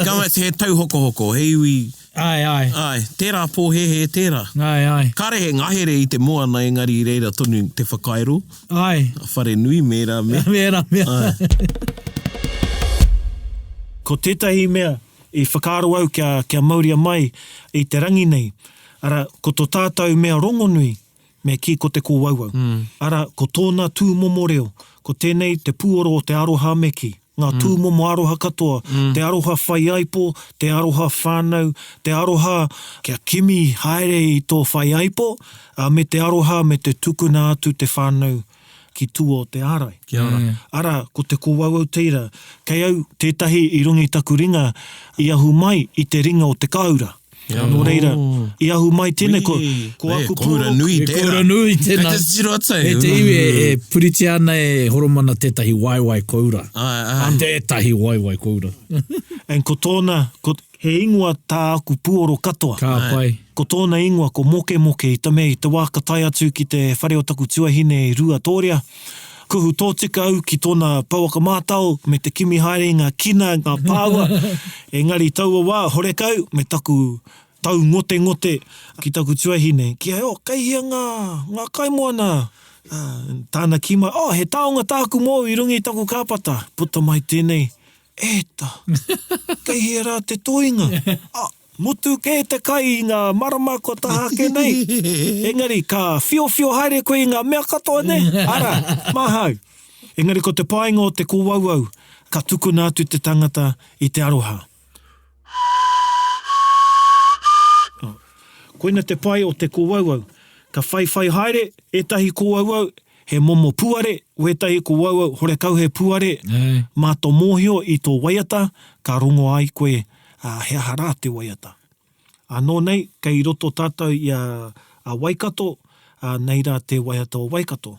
B: ka mutu he tauhokohoko, he iwi.
D: Āe, āe.
B: Āe, tērā pōhēhē tērā.
D: Āe, āe.
B: Kāre he ngahere i te moana engari i reira tonu te whakairo.
D: Āe.
B: Wharenui me ērā mea.
D: Me ērā mea.
B: Āe.
C: Ko tētahi mea i whakaaro au kia, kia mauria mai i te rangi nei, arā, ko to tātou mea rongonui, Me kī ko te kōauau. Arā, ko tōna tūmomo reo, ko tēnei te pūoro o te aroha me kī. Ngā tūmomo aroha katoa, te aroha whaiaipo, te aroha whānau, te aroha kia kimi haere i tō whaiaipo, ā, me te aroha me te tukuna atu te whānau ki tua o te ārai.
B: Kia ora.
C: Arā, ko te kōauau teira, kei au tētahi i runga i taku ringa i ahu mai i te ringa o te kāura. Nō reira, i ahu mai tēnei, ko, ko aku
B: pūro. Nui
D: tērā. He kōura nui tēnā.
B: Kei te tiro atu.
D: E te iwi e, e puritia ana e Horomana tētahi waewae koura.
B: Āe, āe.
D: Tētahi waewae koura.
C: And ko tōna, ko, he ingoa tā aku pūoro katoa.
D: Ka pai.
C: Ko tōna ingoa ko Mokemoke i te mea i te wā ka tae atu ki te whare o taku tuahine i Ruatōria, Kuhu tōtika au ki tōna pouaka mātao me te kimi haere i ngā kina, ngā pāua, engari i taua wā, horekau, me taku taungotengote ki taku tuahine, ki ai, oh, kei hea ngā, ngā kaimoana? Ā, tāna kī mai, oh, he taonga tāku mōu i runga i taku kāpata. Puta mai tēnei, E ta! Kei hea rā te toenga? A, mutu kē te kai i ngā marama kua taha ake nei. Engari, ka whiowhio haere koe i ngā mea katoa nei, arā, māhau. Engari ko te painga o te kōauau, ka tukuna atu te tangata i te aroha. Koina te pai o te kōauau. Ka whaiwhai haere ētahi kōauau, he momo puare, wētahi kōauau horekau he puare, mā tō mōhio i tō waiata, ka rongo ai koe, ā, he aha rā te waiata. Anō nei, kei roto tātou i a Waikato, ā, nei rā te waiata o Waikato.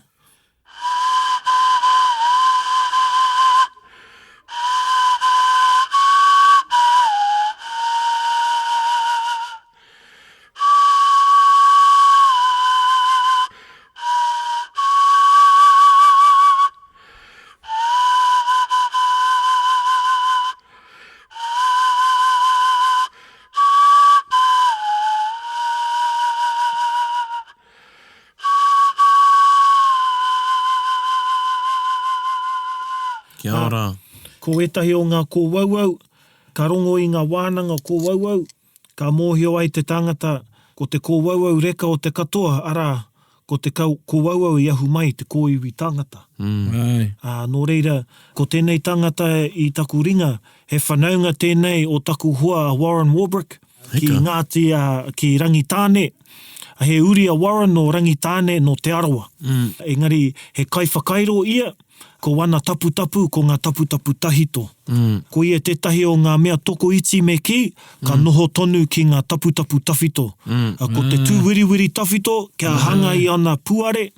B: Kia ora.
C: Ko ētahi o ngā kōauau, ka rongo i ngā wānanga kōauau, ka mōhio ai te tangata ko te kōauau reka o te katoa, arā, ko te kōauau i ahu mai i te kōiwi tangata. Ā, nō reira, ko tēnei tangata i taku ringa, he whanaunga tēnei o taku hoa a Warren Warbrick, ki Ngāti, ki Rangitāne. He uri a Warren nō Rangitāne, nō Te Arawa. Engari, he kaiwhakairo ia, ko wana taputapu, ko ngā taputapu tahito. Ko ia tētahi o ngā mea tokoiti me kī, ka noho tonu ki ngā taputapu tawhito. Ko te tūwiriwiri tawhito kia hanga i ana puare,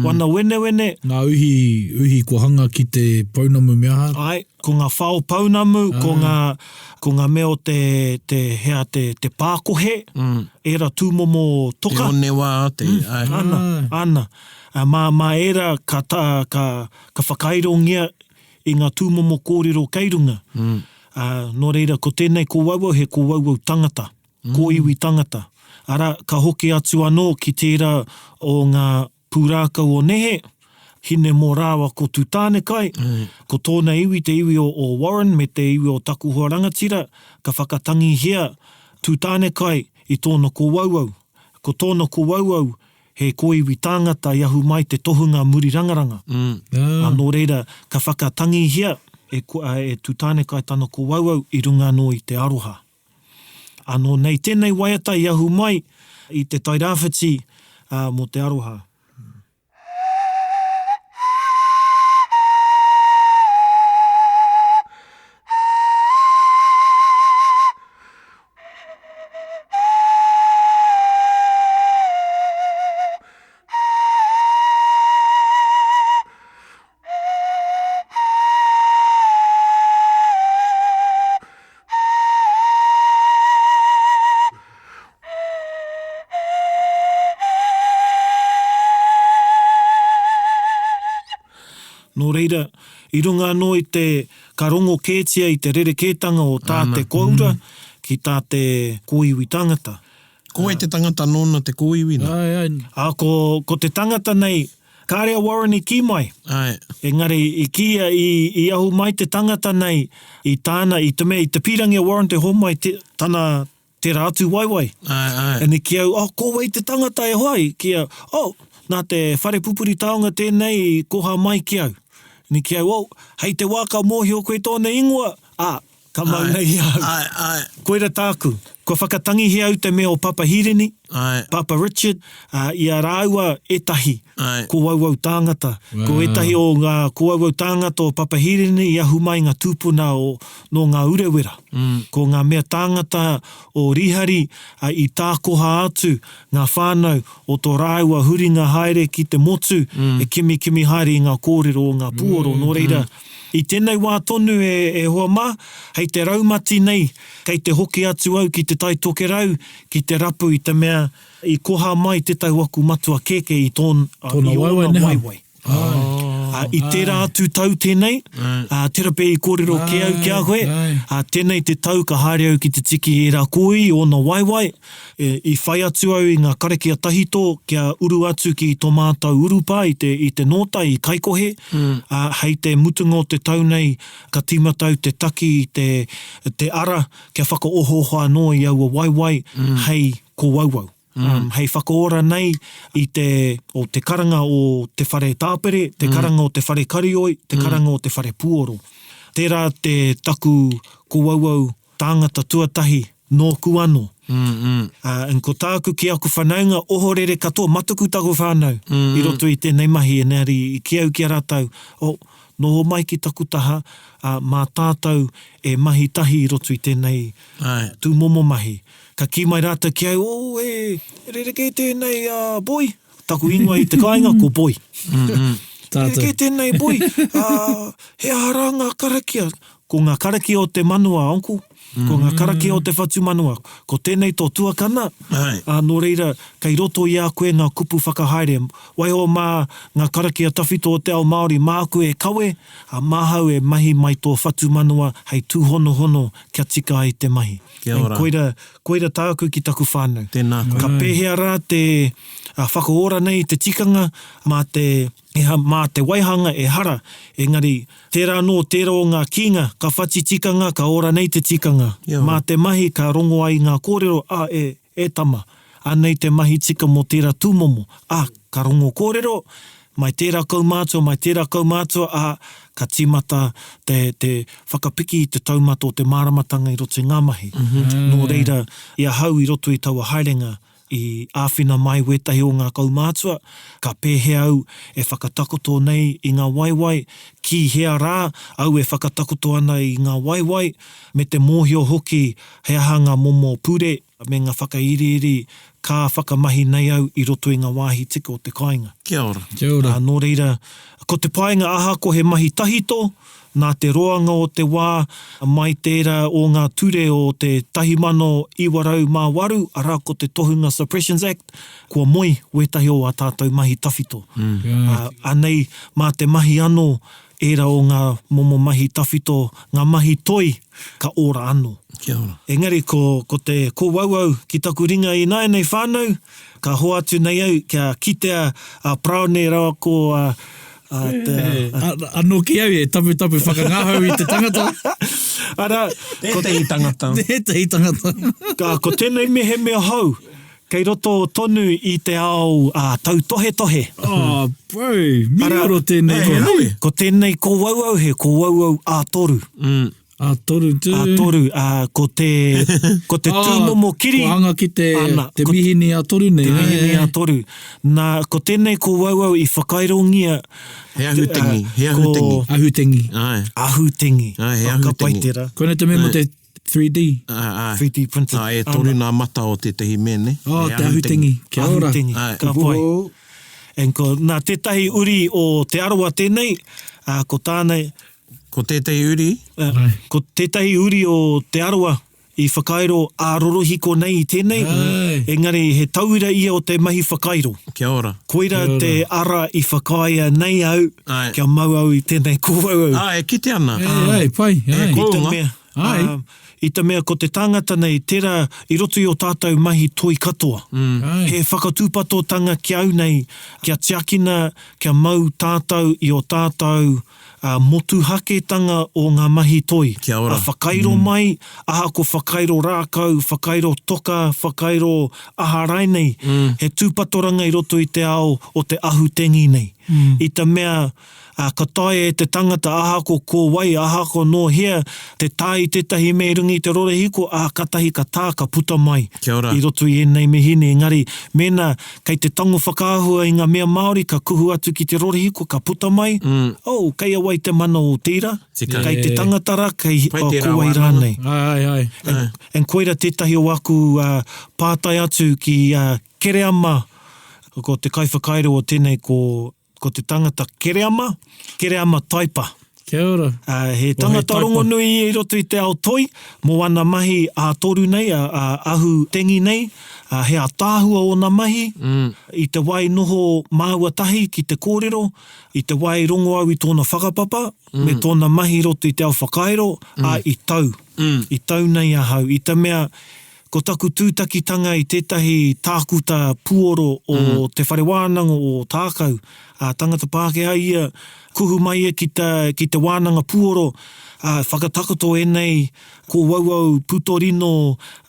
C: wana wenewene.
D: Ngā uhi, uhi kua hanga ki te pounamu me aha?
C: Āe, ko ngā whao pounamu, ko ngā, ko ngā mea o te, te, hea, te, te pākohe, ērā tūmomo toka.
B: Te onewa, te, āe.
C: Ana, ana. Mā, mā ērā ka tā, ka, ka whakairongia i ngā tūmomo kōrero kei runga. Ā, nō reira, ko tēnei kōauau he kōauau tangata, kōiwi tangata. Arā, ka hoki atu anō ki tērā o ngā pūrākau o nehe, Hinemō rāua ko Tūtānekai, ko tōna iwi te iwi o o Warren me te iwi o taku hoa rangatira, ka whakatangihia Tūtānekai i tōna kōauau. Ko tōna kōauau he kōiwi tāngata i ahu mai te tohunga muri rangaranga. Ā, nō reira, ka whakatangihia e, e Tūtānekai tana kōauau i runga anō i te aroha. Anō nei tēnei waiata i ahu mai i Te Tairāwhiti, ā, mō te aroha. Nō reira, i runga anō i te, ka rongo kētia i te rerekētanga o tā te kōura ki tā te kōiwi tangata.
B: Ko wai te tangata nōna te kōiwi nā?
D: Āe, āe.
C: Ā, ko, ko te tangata nei, kāre a Warren i kī mai.
B: Āe.
C: Engari, i kīia, i, i ahu mai te tangata nei i tāna, i te mea, i te pīrangi a Warren te homai te, tana, tērā atu waewae.
B: Āe, āe.
C: And i kī au, oh, ko wai te tangata e hoa? I kī au, oh, nā te whare pupuri taonga tēnei i koha mai ki au. And i kī au, oh, hei te wā ka mōhio koe tōna ingoa, ā, Ka mau nei i a au.
B: Āe, āe.
C: Koira tāku. Kua whakatangihia au te mea o Papa Hirini, Papa Richard, ā, i a rāua ētahi kōauau tāngata. Ko ētahi o ngā kōauau tāngata o Papa Hirini i ahu mai ngā tūpuna o, nō Ngā Urewera. Ko ngā mea tāngata o Rihari, ā, i tākoha atu ngā whānau o tō rāua huringa haere ki te motu e kimikimi haere i ngā kōrero o ngā pūoro. Nō reira, I tēnei wā tonu e hoa mā, hei te raumati nei, kei te hoki atu au ki Te Tai Tokerau ki te rapu i te mea i koha mai tētahi o aku matua kēkē i tōna, i ōna waewae. Ā, i tērā atu tau tēnei, ā, tērā pea i kōrero kē au ki a koe, ā, tēnei te tau ka haere au ki te tiki i ērā kōī, ōna waewae, I whai atu au i ngā karakia tahito kia uru atu ki tō mātou urupā i te, i te Nōta, i Kaikohe, ā, hei te mutunga o te tau nei ka tīmata au te taki i te, te ara kia whakaohooho anō i aua waewae hei kōauau. Hei whakaora nei i te, o te karanga o te whare tāpere, te karanga o te whare karioi, te karanga o te whare puoro. Tērā te taku kōauau tāngata tuatahi nōku anō. Ā, and ko tāku ki aku whanaunga ohorere katoa, matuku taku whānau i roto i tēnei mahi, engari i kī au ki a rātou, oh, noho mai ki taku taha, ā, mā tātou e mahi tahi i roto i tēnei tūmomo mahi. Ka kī mai rātou ki au, oh, he rerekē tēnei, ā, boy, Taku ingoa i te kāinga ko Boy. Tātou. Kei tēnei Boy, ā, he aha rā ngā karakia? Ko ngā karakia o te manawa, uncle. Ko ngā karakia o te whatumanawa. Ko tēnei tō tuakana, ā, nō reira, kei roto i a koe ngā kupu whakahaere. Waiho mā ngā karakia tawhito o te ao Māori māku e kawe, ā, māhau e mahi mai tō whatumanawa hei tūhonohono kia tika ai te mahi.
B: Kia ora.
C: Koira, Koira tāku ki taku whānau.
B: Tēnā koe.
C: Ka pēhea rā te whakaora nei i te tikanga mā te, mā te waihanga ehara, engari tērā anō tērā o ngā kīnga, ka whati tikanga, ka ora nei te tikanga. Mā te mahi ka rongo ai i ngā kōrero, ā, e, e tama, anei te mahi tika mō tērā tūmomo, ā, ka rongo kōrero, mai tērā kaumātua, mai tērā kaumātua, ā, ka tīmata te, te whakapiki i te taumata o te māramatanga i roto i ngā mahi. Nō reira, i ahau i roto i taua haerenga, i āwhina mai wētahi o ngā kaumātua, ka pēhea au e whakatakoto nei i ngā waewae, ki hea rā au e whakatakoto ana i ngā waewae, me te mōhio hoki he aha ngā momo pure, me nga whakairiiri ka whakamahi nei au i roto i nga wāhi tika o te kāinga.
B: Kia ora.
D: Kia ora.
C: Ā, nō reira, ko te painga ahako he mahi tahito, nā te roanga o te wā, mai tērā o ngā ture o te 1908, arā ko te Tohunga Suppressions Act, kua moe wētahi o ā tātou mahi tawhito. Ā, anei, mā te mahi anō ērā o ngā momo mahi tawhito, ngā mahi toi, ka ora anō.
B: Kia ora.
C: Engari ko, ko te kōauau ki taku ringa ināianei whānau, ka hoatu nei au kia kitea a Paraone rawa ko a, a te...
D: A, anō ki au e taputapu whakangahau i te tangata.
C: Arā,
B: ko... Tētehi tangata.
D: Tētehi tangata.
C: Ka, ko tēnei mehemea hou, kei roto tonu i te ao tautohetohe.
D: Oh, bro, mīharo tēnei.
B: He rawe.
C: Ko tēnei kōauau he kōauau ā-toru.
D: Ā-toru tū.
C: Ā-toru, ā, ko te, ko te tūmomo kiri.
D: Kua hanga ki te, te mihini ā-toru nei.
C: Te mihini ā-toru. Nā, ko tēnei kōauau i whakairongia.
B: He ahutengi, he ahutengi.
D: Ahutengi.
B: Āe.
C: Ahutengi.
B: Āe, he ahutengi.
C: Ka pai tērā.
D: Koinei te mea mō te 3D.
B: Āe, āe.
C: 3D printed.
B: Āe, e toru nā mata o tētehi mea, nē?
D: Oh, te ahutengi. Kia ora.
C: Ahutengi, ka pai. And ko, nā tētahi uri o Te Arawa tēnei, ā, ko tāna...
B: Ko tētahi uri?
C: Ko tētahi uri o Te Arawa i whakairo ā-rorohiko nei i tēnei, engari he tauira ia o te mahi whakairo.
B: Kia ora.
C: Koira te ara i whakaaea nei au kia mau au i tēnei kōauau.
B: Āe, e kite ana.
D: Āe, pai, āe.
B: He kounga.
D: Āe.
C: Ā, i te mea ko te tangata nei, tērā i roto i ō tātou mahi toi katoa.
D: Āe.
C: He whakatūpatotanga ki au nei, kia tiakina, kia mau tātou i ō tātou ā, motuhaketanga o ngā mahi toi.
B: Kia ora.
C: Ā, whakairo mai, ahako whakairo rākau, whakairo toka, whakairo aha rainei, he tūpatoranga i roto i te ao o te ahutengi nei. I te mea, Ā, ka taea e te tangata, ahako ko wai, ahako nō hea, te tā i tētahi mea i runga i te rorehiko, ā, kātahi ka tā, ka puta mai
B: Kia ora.
C: i roto i ēnei mihini. Engari, mēnā kei te tango whakaahua i ngā mea Māori, ka kuhu atu ki te rorehiko, ka puta mai, oh, kei a wai te mana o tērā?
B: Tika.
C: Kei te tangata rā, kei,
B: Pai
C: oh,
B: tērā
C: ko wai
B: wānanga.
C: rānei?
D: Āe, āe, āe.
C: And, and koira tētahi o aku uh, pātai atu ki uh, Kereama, ko te kaiwhakairo o tēnei ko Ko te tangata Kereama, Kereama Taipa.
D: Kia ora.
C: Ā, he tangata rongonui ia i roto i te ao toi, mō ana mahi ā-toru nei, ā, ahu tengi nei, ā, he ātaahua ōna mahi, i te wā i noho māua tahi ki te kōrero, i te wā i rongo au i tōna whakapapa, me tōna mahi i roto i te ao whakairo, ā, i tau, i tau nei ahau, i te mea, Ko taku tūtakitanga i tētahi tākuta puoro o Te Whare Wānanga o Ōtākou, ā, tangata Pākehā ia, kuhu mai ia ki te, ki te wānanga puoro, ā, whakatakoto ēnei kōauau putorino,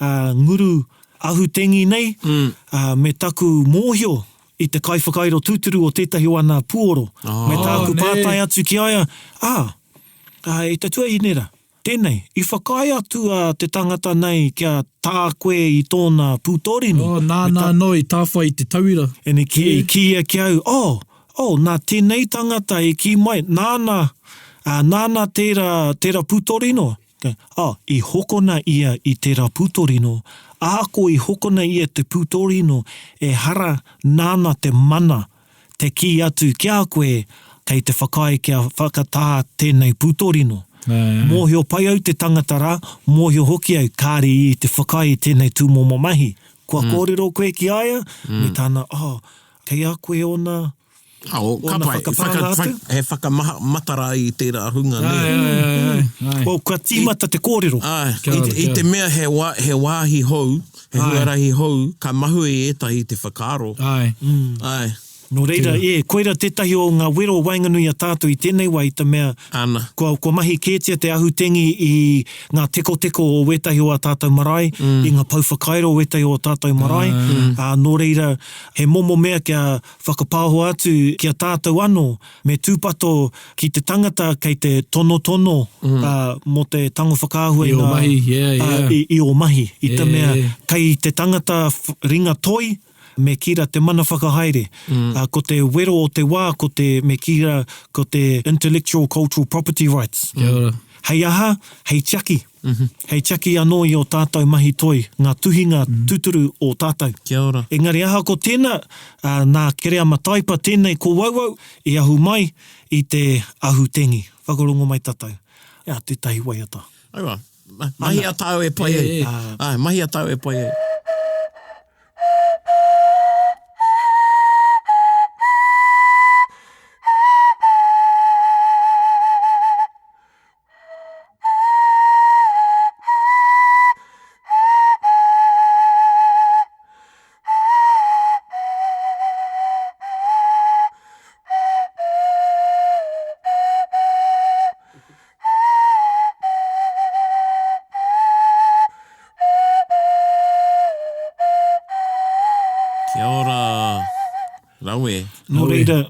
C: ā, nguru ahutengi nei, ā, me taku mōhio i te kaiwhakairo tūturu o tētahi o ana puoro, me tāku pātai atu ki a ia, ā, ā, e te tuahine rā? Tēnei, i whakaae atu a te tangata nei kia tā koe i tōna pūtōrino.
D: Oh, nāna anō i tāwhai i te tauira.
C: And i kī, i kī ia ki au, oh, oh, nā tēnei tangata i kī mai, nāna, ā, nāna tērā, tērā pūtōrino. Oh, i hokona ia i tērā pūtōrino, ahakoa i hokona ia te pūtōrino, ehara nāna te mana te kī atu ki a koe kei te whakaae kia whakatā tēnei pūtōrino. Mōhio pai au te tangata rā, mōhio hoki au kāre i te whakaae i tēnei tūmomo mahi. Kua kōrero koe ki a ia, me tāna, oh, kei a koe ōna, ōna whakapānga atu?
B: He whakamatara i tērā hunga, nē?
D: Āe, āe, āe, āe.
C: Well, kua tīmata te kōrero.
B: Āe, i te mea he wāhi hou, He huarahi hou, ka mahue i ētahi te whakaaro.
D: Āe.
B: Āe.
C: Nō reira, e, koira tētahi o ngā wero waenganui i a tātou i tēnei wā i te mea,
B: Ana.
C: kua, kua mahi kētia te ahutengi i ngā tekoteko o wētahi o ā tātou marae, i ngā pou whakairo o wētahi o ā tātou marae, ā, nō reira, he momo mea kia whakapāho atu ki a tātou anō, Me tūpato ki te tangata kei te tonotono mō te tango whakaahua i ngā, i ō mahi. I te mea kei te tangata ringa toi me kī rā te mana whakahaere. Ko te wero o te wā ko te, me kī rā, ko te intellectual cultural property rights. Hei aha? Hei tiaki. Hei tiaki anō i ō tātou mahi toi, ngā tuhinga tūturu o tātou.
B: Kia ora.
C: Engari ahako tēnā, nā Kereama Taipa tēnei kōauau i ahu mai i te ahu tengi. Whakarongo mai tātou. Ea, tētahi waiata.
B: Aua, mahi a tāu e pai ai. Āe, mahi a tāu e pai ai. Kia ora. Rawe.
C: Nō reira.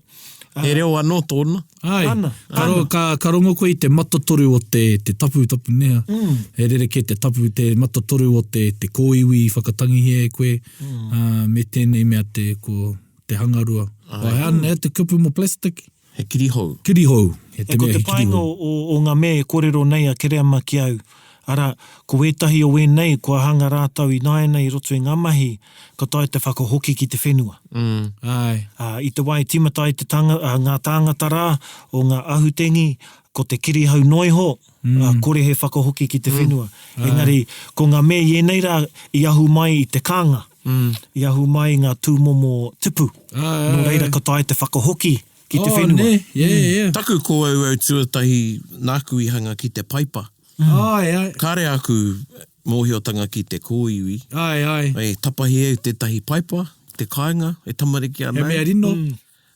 B: He reo anō tōna.
D: Āe.
C: Ana.
D: Ka, ro, ka, ka rongo koe i te matatoru o te, te tapu, tapu nē. Mm. He rerekē te tapu, te matatoru o te, te kōiwi i whakatangihia e koe, mm. uh, me tēnei mea te, ko, te hangarua. Ai. He, he te kupu mō plastic.
B: He kirihou.
D: Kirihou. He
C: te mea he kirihou. Ko te painga o ngā mea e kōrero nei a Kereama ki au, arā, ko ētahi o ēnei kua hanga rātou ināianei i roto i ngā mahi, ka taea te whakahoki ki te whenua.
D: Āe.
C: Ā, i te wā i tīmata ai te tanga, ngā tāngata rā o ngā ahutengi, ko te kirihou noa iho, ā, kore he whakahoki ki te whenua. Engari, ko ngā mea i ēnei rā i ahu mai i te kānga. I ahu mai ngā tūmomo tupu. Nō reira ka taea te whakahoki ki te whenua.
D: Oh, nē, yeah, yeah.
B: Taku kōauau tuatahi nāku i hanga ki te paipa.
D: Āe, āe.
B: Kāre aku mōhiotanga ki te kōiwi.
D: Āe, āe.
B: I tapahi au tētahi paipa i te kāinga e tamariki ana
D: au. He mea rino.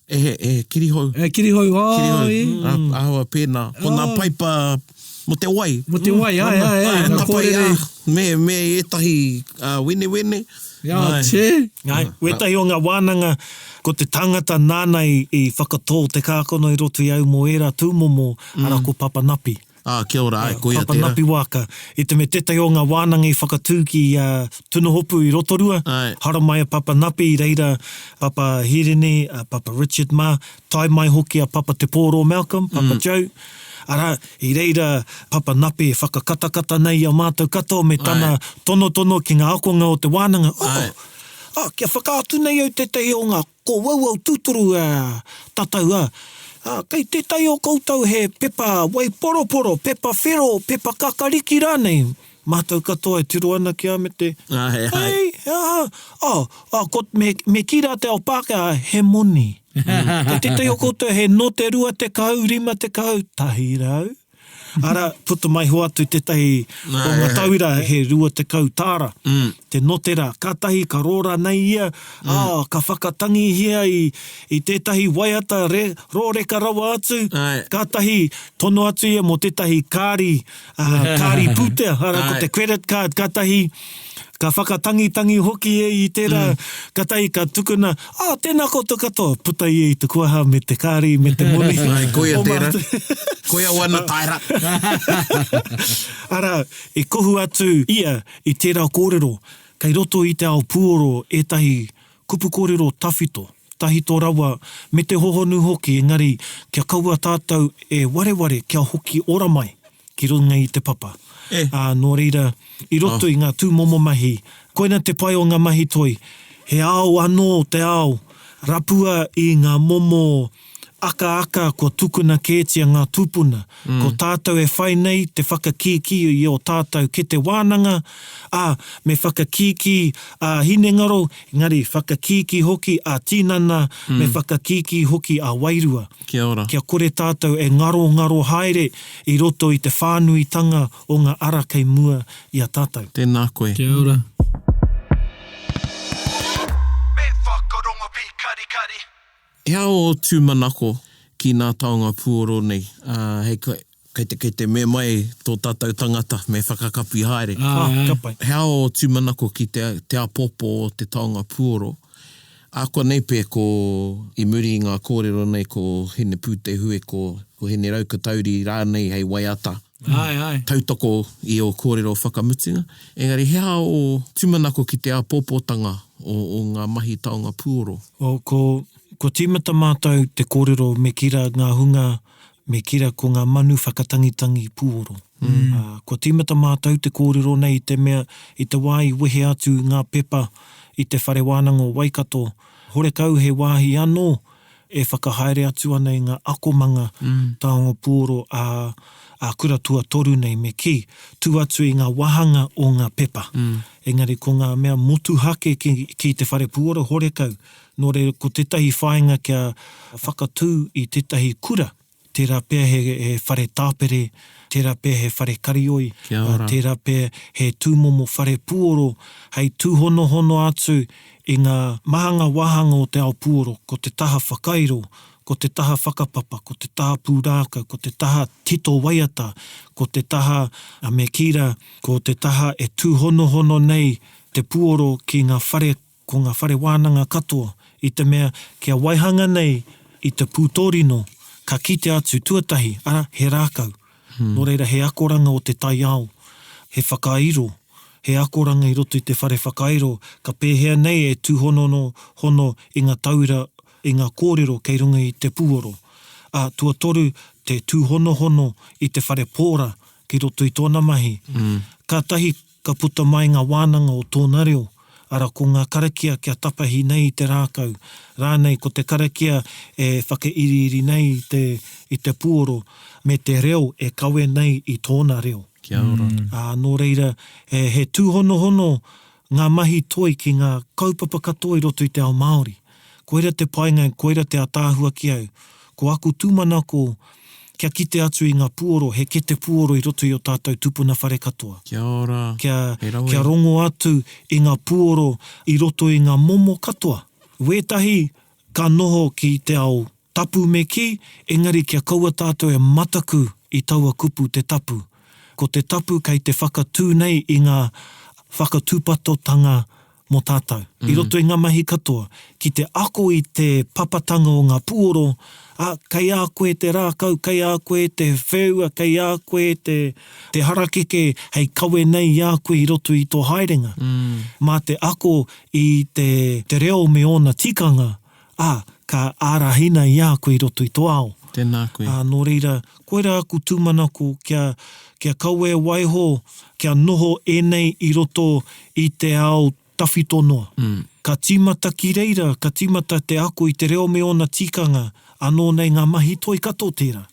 B: E he, e he kirihou.
D: E kirihou, ā,
B: Kirihou,
D: e.
B: ā, ahawa pēnā. Ko nā paipa mō te wai.
D: Mō te wai, āe, āe, āe, ngā kōrere.
B: Me, me ētahi ā, wenewene.
D: Jā, tē.
C: Āe, wētahi o ngā wānanga, ko te tangata nāna i, i whakatō te kākano i roto i au mō ērā tūmomo, arā ko Papa Napi.
B: Ā, kia ora, āe, koia
C: Papa
B: tērā.
C: Napi Waaka. I te mea tētahi o ngā wānanga i whakatū ki a Tunohopu i Rotorua,
B: Āe.
C: haramai a Papa Napi i reira Papa Hirini, a Papa Richard mā, tae mai hoki a Papa Te Pōro Malcolm, Papa Joe. Arā, i reira Papa Napi e whakakatakata nei i a mātou katoa me tana tonotono ki ngā akonga o te wānanga, oh,
B: Āe.
C: oh, kia whakaatu nei au tētahi o ngā Ko auau tūturu a tatau a, a, kei tētahi o koutou he pepa waiporoporo, pepa whero, pepa kakariki rānei? Mātou katoa e tiro ana ki a me te,
B: Ae, ae.
C: Hei, he aha? Oh, oh, ko, me, me kī rā te ao Pākehā, he moni. Kei tētahi o koutou he note 20, 50, 100? Arā, puta mai hoatu tētahi o ngā tauira he 20 tāra te notera. Kātahi ka rōra nei ia, ā, ka whakatangihia i, i tētahi waiata re, rōreka rawa atu. Kātahi tono atu ia mō tētahi kāri, ā, kāri pūtea, arā, ko te credit card. Kātahi. Ka whakatangitangi hoki e i tērā, katahi ka tukuna, Oh, tēnā koutou katoa, puta ia i te kuaha me te kāri me te moni.
B: Ai, koia
C: Oma
B: tērā.
C: atu.
B: Koia wana taera.
C: Arā, i kohu atu ia i tērā kōrero, kei roto i te ao puoro ētahi kupu kōrero tawhito, tahito rawa, me te hohonu hoki, engari kia kaua tātou e wareware kia hoki ora mai ki runga i te papa.
B: E.
C: Ā, nō reira, i roto i ngā tūmomo mahi, koina te pai o ngā mahi toi, he ao anō te ao, rapua i ngā momo akaaka kua tukuna kētia ngā tūpuna. Ko tātou e whai nei te whakakīkī i ō tātou kete wānanga, ā, me whakakīkī ā-hinengaro, engari whakakīkī hoki ā-tinana, me whakakīkī hoki ā-wairua.
B: Kia ora.
C: Kia kore tātou e ngarongaro haere i roto i te whānuitanga o ngā ara kei mua i a tātou.
B: Tēnā koe.
D: Kia ora.
A: Me whakarongo pīkarikari.
B: He aha ō tūmanako ki nā taonga puoro nei, ā, hei kei te, kei te me mai tō tātou tangata me whakakapi haere.
C: Ā, ka pai.
B: He aha ō tūmanako ki te, te āpōpō o te taonga puoro? Ākuanei pea ko, i muri i ngā kōrero nei ko Hinepūtehue, ko, ko Hineraukatauri rānei hei waiata.
D: Āe, āe.
B: Tautoko i ō kōrero whakamutunga. Engari he aha ō tūmanako ki te āpōpōtanga o, o ngā mahi taonga puoro?
C: O, ko, kua tīmata mātou te kōrero me kira ngā hunga, me kira ko ngā manu whakatangitangi puoro. Ā, kua tīmata mātou te kōrero nei i te mea, i te wā i wehe atu ngā pepa i te Whare Wānanga o Waikato, horekau he wāhi anō e whakahaere atu ana i ngā akomanga taonga puoro ā, ā kura tuatoru nei me kī, tū atu i ngā wāhanga o ngā pepa. Engari ko ngā mea motuhake ki, ki te whare puoro horekau. Nō reira ko tētahi whāinga kia whakatū i tētahi kura Tērā pea he, he whare tāpere, tērā pea he whare karioi,
B: Kia ora.
C: tērā pea he tūmomo whare puoro hei tūhonohono atu i ngā maha ngā wāhanga o te ao puoro, ko te taha whakairo, ko te taha whakapapa, ko te taha pūrākau, ko te taha tito waiata, ko te taha, me kī rā, ko te taha e tūhonohono nei te puoro ki ngā whare Ko ngā whare wānanga katoa, i te mea kia waihanga nei i te pūtōrino, ka kitea atu tuatahi, arā, he rākau. Nō reira, he akoranga o te taiao, he whakairo, he akoranga i roto i te whare whakairo, ka pēhea nei e tūhonono hono i ngā tauira, i ngā kōrero kei runga i te pūoro. Ā, tuatoru, te tūhonohono i te whare pōra ki roto i tōna mahi. Kātahi Ka puta mai ngā wānanga o tōna reo, ara ko ngā karakia kia tapahi nei i te rākau, rānei ko te karakia e whakairiiri nei i te, i te puoro, me te reo e kawe nei i tōna reo.
B: Kia ora.
C: Ā, nō reira, he, he tūhonohono ngā mahi toi ki ngā kaupapa katoa i roto i te ao Māori. Koira te painga, koira te ataahua ki au. Ko aku tūmanako kia kite atu i ngā puoro, he kete puoro i roto i o tātou tupuna whare katoa.
B: Kia ora,
C: Kia,
B: he rawe.
C: kia rongo atu i ngā puoro i roto i ngā momo katoa. Wētahi ka noho ki te ao tapu me kī, engari kia kaua tātou e mataku i taua kupu te tapu. Ko te tapu kei te whakatū nei i ngā whakatūpatotanga mō tātou, i roto i ngā mahi katoa, ki te ako i te papatanga o ngā puoro, ā, kei a koe te rākau, kei a koe te wheua, kei a koe te, te harakeke hei kawe nei i a koe i roto i tō haerenga. Mā te ako i te, te reo me ōna tikanga, ā, ka ārahina i a koe i roto i tō ao.
B: Tēnā koe.
C: Ā, nō reira, koirā aku tūmanako kia, kia kaua e waiho, kia noho ēnei i roto i te ao tawhito noa. Ka tīmata ki reira, ka tīmata te ako i te reo me ōna tikanga, anō nei ngā mahi toi katoa tērā.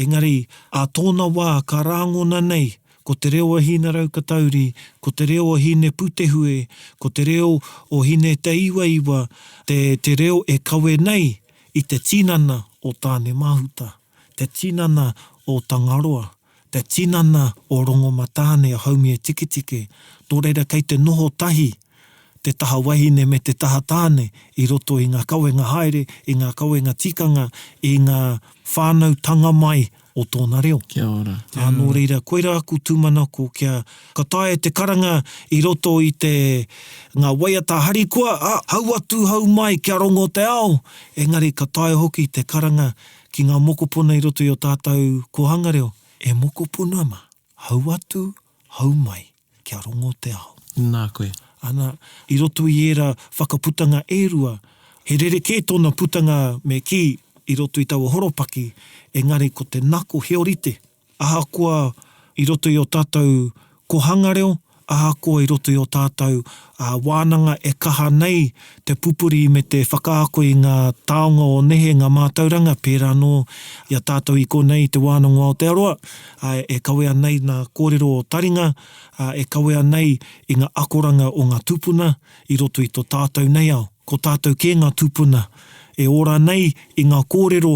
C: Engari, ā tōna wā ka rāngona nei Ko te reo o Hineraukatauri, ko te reo o Hinepūtehue, ko te reo o Hineteiwaiwa, te, te reo e kawe nei i te tinana o Tāne-mahuta, te tinana o Tangaroa, te tinana o Rongomatāne a Haumie-tiketike, nō reira kei te noho tahi te taha wahine me te taha tāne i roto i ngā kawenga haere, i ngā kawenga tikanga, i ngā whānautanga mai. o tōna reo.
B: Kia ora.
C: Ā, nō reira, koirā aku tūmanako kia, ka taea te karanga i roto i te, ngā waiata harikoa, ā, hau atu, hau mai, kia rongo te ao, engari ka taea hoki te karanga ki ngā mokopuna i roto i ō tātou kōhanga reo, e mokopuna mā, hau atu, hau mai, kia rongo te ao.
B: Nā koe.
C: Ana, i roto i ērā whakaputanga e rua, he rerekē tōna putanga me kī, i roto i taua horopaki, engari ko te nako he orite. Ahakoa i roto i ō tātou kōhanga reo, ahakoa i roto i ō tātou wānanga e kaha nei te pupuri me te whakaako i ngā taonga o nehe, ngā mātauranga, pērā anō i a tātou i konei i Te Wānanga o Aotearoa, e kawea nei ngā kōrero o taringa, e kawea nei i ngā akoranga o ngā tūpuna i roto i tō tātou nei ao. Ko tātou kē ngā tūpuna e ora nei i ngā kōrero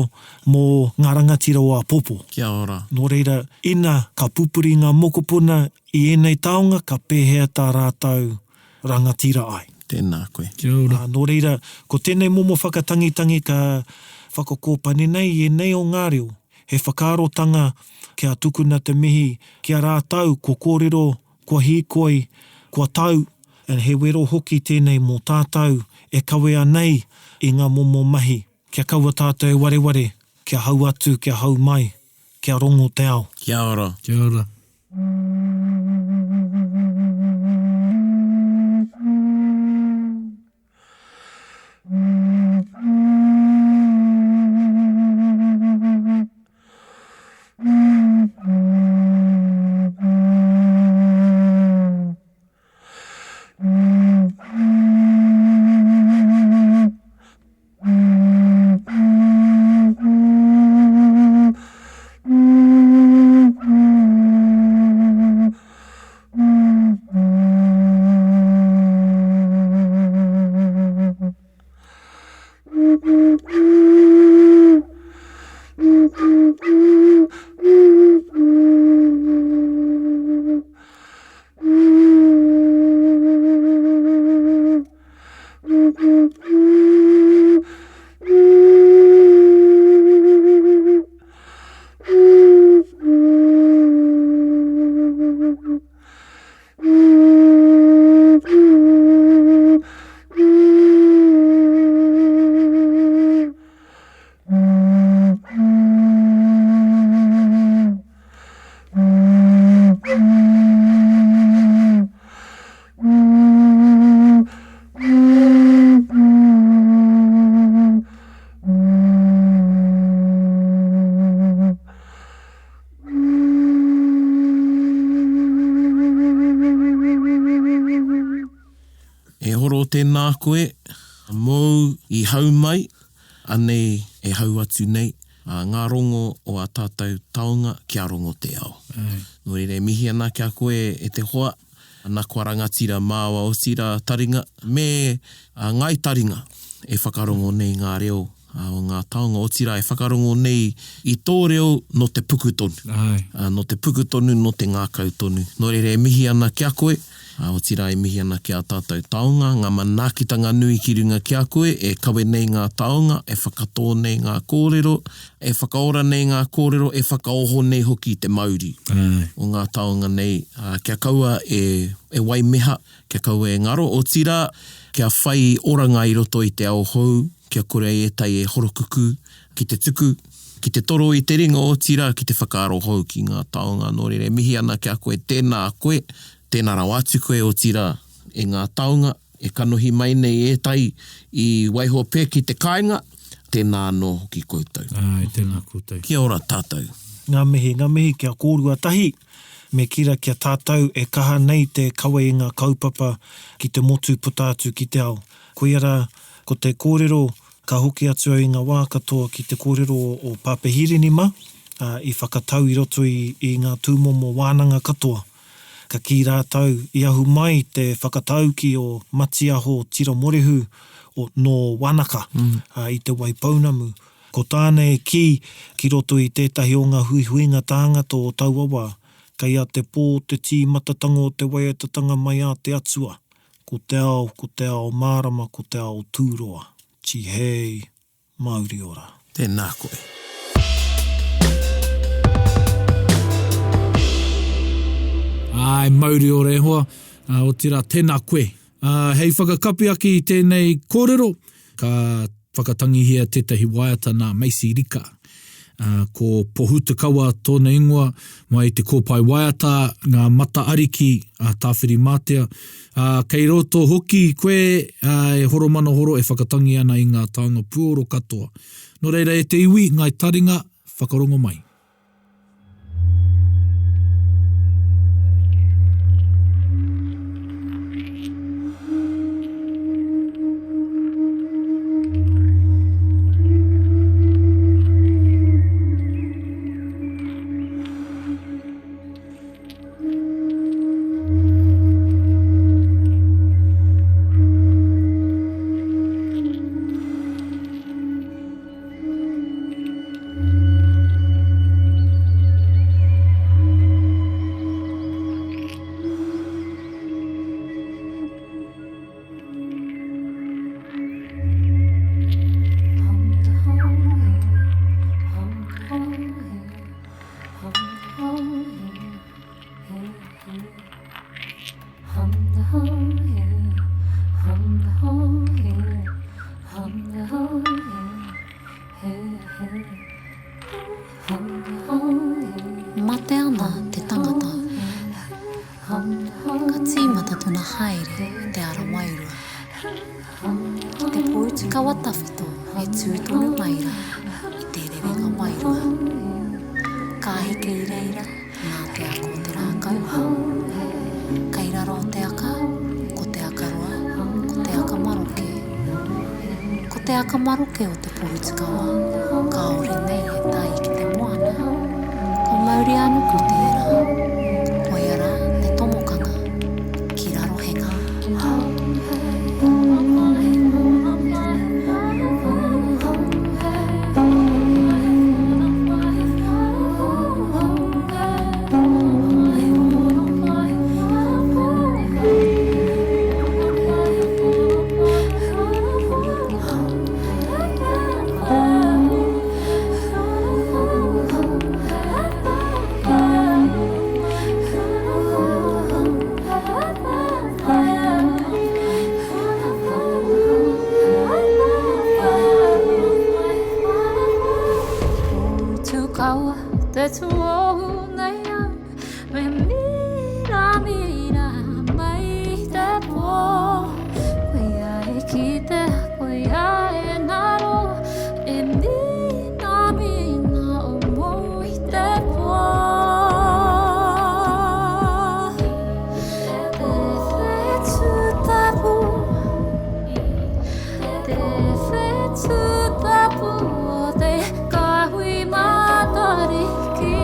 C: mō ngā rangatira o āpōpō.
B: Kia ora.
C: Nō reira, ina ka pupuri ngā mokopuna i ēnei taonga ka pēhea tā rātou rangatira ai.
B: Tēnā koe.
D: Kia ora.
C: Ā, nō reira, ko tēnei momo whakatangitangi ka whakakōpani nei i ēnei o ngā reo, he whakaarotanga kia tukuna te mihi ki a rātou kua kōrero, kua hīkoi, kua tau, and he wero hoki tēnei mō tātou e kawea nei i ngā momo mahi, kia kaua tātou e wareware, kia hau atu, kia hau mai, kia rongo te ao.
B: Kia ora.
D: Kia ora.
B: E horo tēnā koe, mōu i hau mai, anei e hau atu nei, ngā rongo o ā tātou taonga kia rongo te ao. Nō reira e mihi ana ki a koe e te hoa, ana kua rangatira māua otirā taringa, me ngāi taringa e whakarongo nei ngā reo o ngā taonga, otirā e whakarongo nei i tō reo nō te puku tonu. Ā, nō te puku tonu, nō te ngākau tonu. Nō reira e mihi ana ki a koe, ā, otirā e mihi ana ki ā tātou taonga, ngā manaakitanga nui ki runga ki a koe, e kawe nei ngā taonga, e whakatō nei ngā kōrero, e whakaora nei ngā kōrero, e whakaoho nei hoki i te mauri o ngā taonga nei, ā, kia kaua e, e waimeha, kia kaua e ngaro, otirā, kia whai oranga i roto i te ao hou, kia kore ai ētahi e horokukū ki te tuku, ki te toro i te ringa, otirā ki te whakaaro hou ki ngā taonga. Nō reira, e mihi ana ki a koe, tēnā koe, tēnā rawa atu koe, otirā, e ngā taonga e kanohi mai nei ētahi i waiho pē ki te kāinga, tēnā anō hoki koutou.
D: Āe, tēnā koutou.
B: Kia ora tātou.
C: Ngā mihi, ngā mihi ki a kōrua tahi, me kira ki a tātou e kaha nei te kawe i ngā kaupapa ki te motu puta atu ki te ao. Koia rā, ko te kōrero ka hoki atu au i ngā wā katoa ki te kōrero o Pāpā Hirini mā, ā, i whakatau i roto i, i ngā tūmomo wānanga katoa. Ka kī rātou, i ahu mai te whakataukī o Matiaho Tiramorehu o, nō Wanaka, ā, i Te Waipounamu. Ko tāna e kī ki roto i tētahi o ngā huihuinga tāngata o taua wā, kei a te pō te tīmatatanga o te waiatatanga mai a te Atua. Ko te ao, ko te ao mārama, ko te ao tūroa. Tihei, mauri ora.
B: Tēnā koe.
D: Āe, mauri ora e hoa, ā, otirā, tēnā koe. Ā, hei whakakapi ake i tēnei kōrero, ka whakatangihia tētahi waiata nā Macy Rika. Ā, ko Pohutukawa tōna ingoa, mai i te kōpae waiata, Ngā Mata Ariki a Tāwhirimātea. Ā, kei roto hoki koe, ā, e Horomanohoro e whakatangi ana i ngā taonga puoro katoa. Nō reira e te iwi, Ngāi Taringa, whakarongo mai.
E: Mate ana te tangata, ka tīmata tona haere i te ara wairua. Ki te pohutukawa tawhito e tū tonu mai rā i te rerenga wairua. Ka heke i reira nā te ako o te rākau hou. Kei raro o te aka, ko te akaroa, ko te aka maroke. Ko te aka maroke o te pohutukawa, kāore nei e tae ki te moana. Ko Mauri-ā-nuku tērā. Koia rā te tomokanga ki Rarohenga.
F: Te tuohu nei au Me miramira mai te pō Koia e kite, koia e ngaro E minamina o mou i te pō Te whetū tapu Te whetū tapu o te kāhui matariki.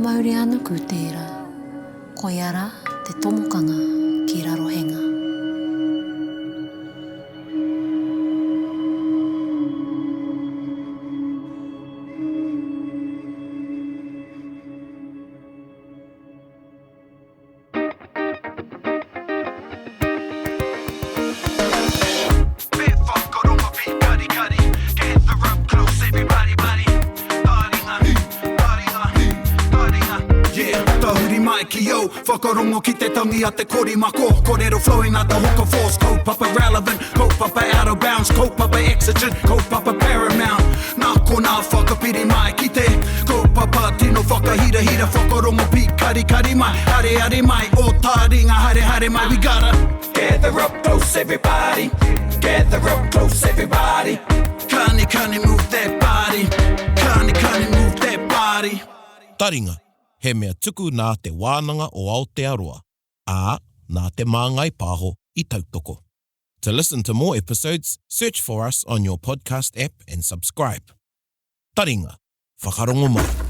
E: mauri-a-nuku tērā, koia rā te tomokanga ki Rarohenga.
A: Whakarongo ki te tangi a te korimako Korero flowing like the hook of force Kaupapa relevant, kaupapa out of bounds Kaupapa exigent, kaupapa paramount Nā konā whakapiri mai ki te kaupapa tino whakahirahira Whakarongo pīkarikari mai, areare mai Ō tāringa haere haere mai We gotta gather up close everybody Gather up close everybody Kani kani move that body Kani kani move that body
B: Taringa, he mea tuku nā Te Wānanga o Aotearoa, ā, nā Te Māngai Pāho i tautoko. To listen to more episodes, search for us on your podcast app and subscribe. Taringa, whakarongo mai.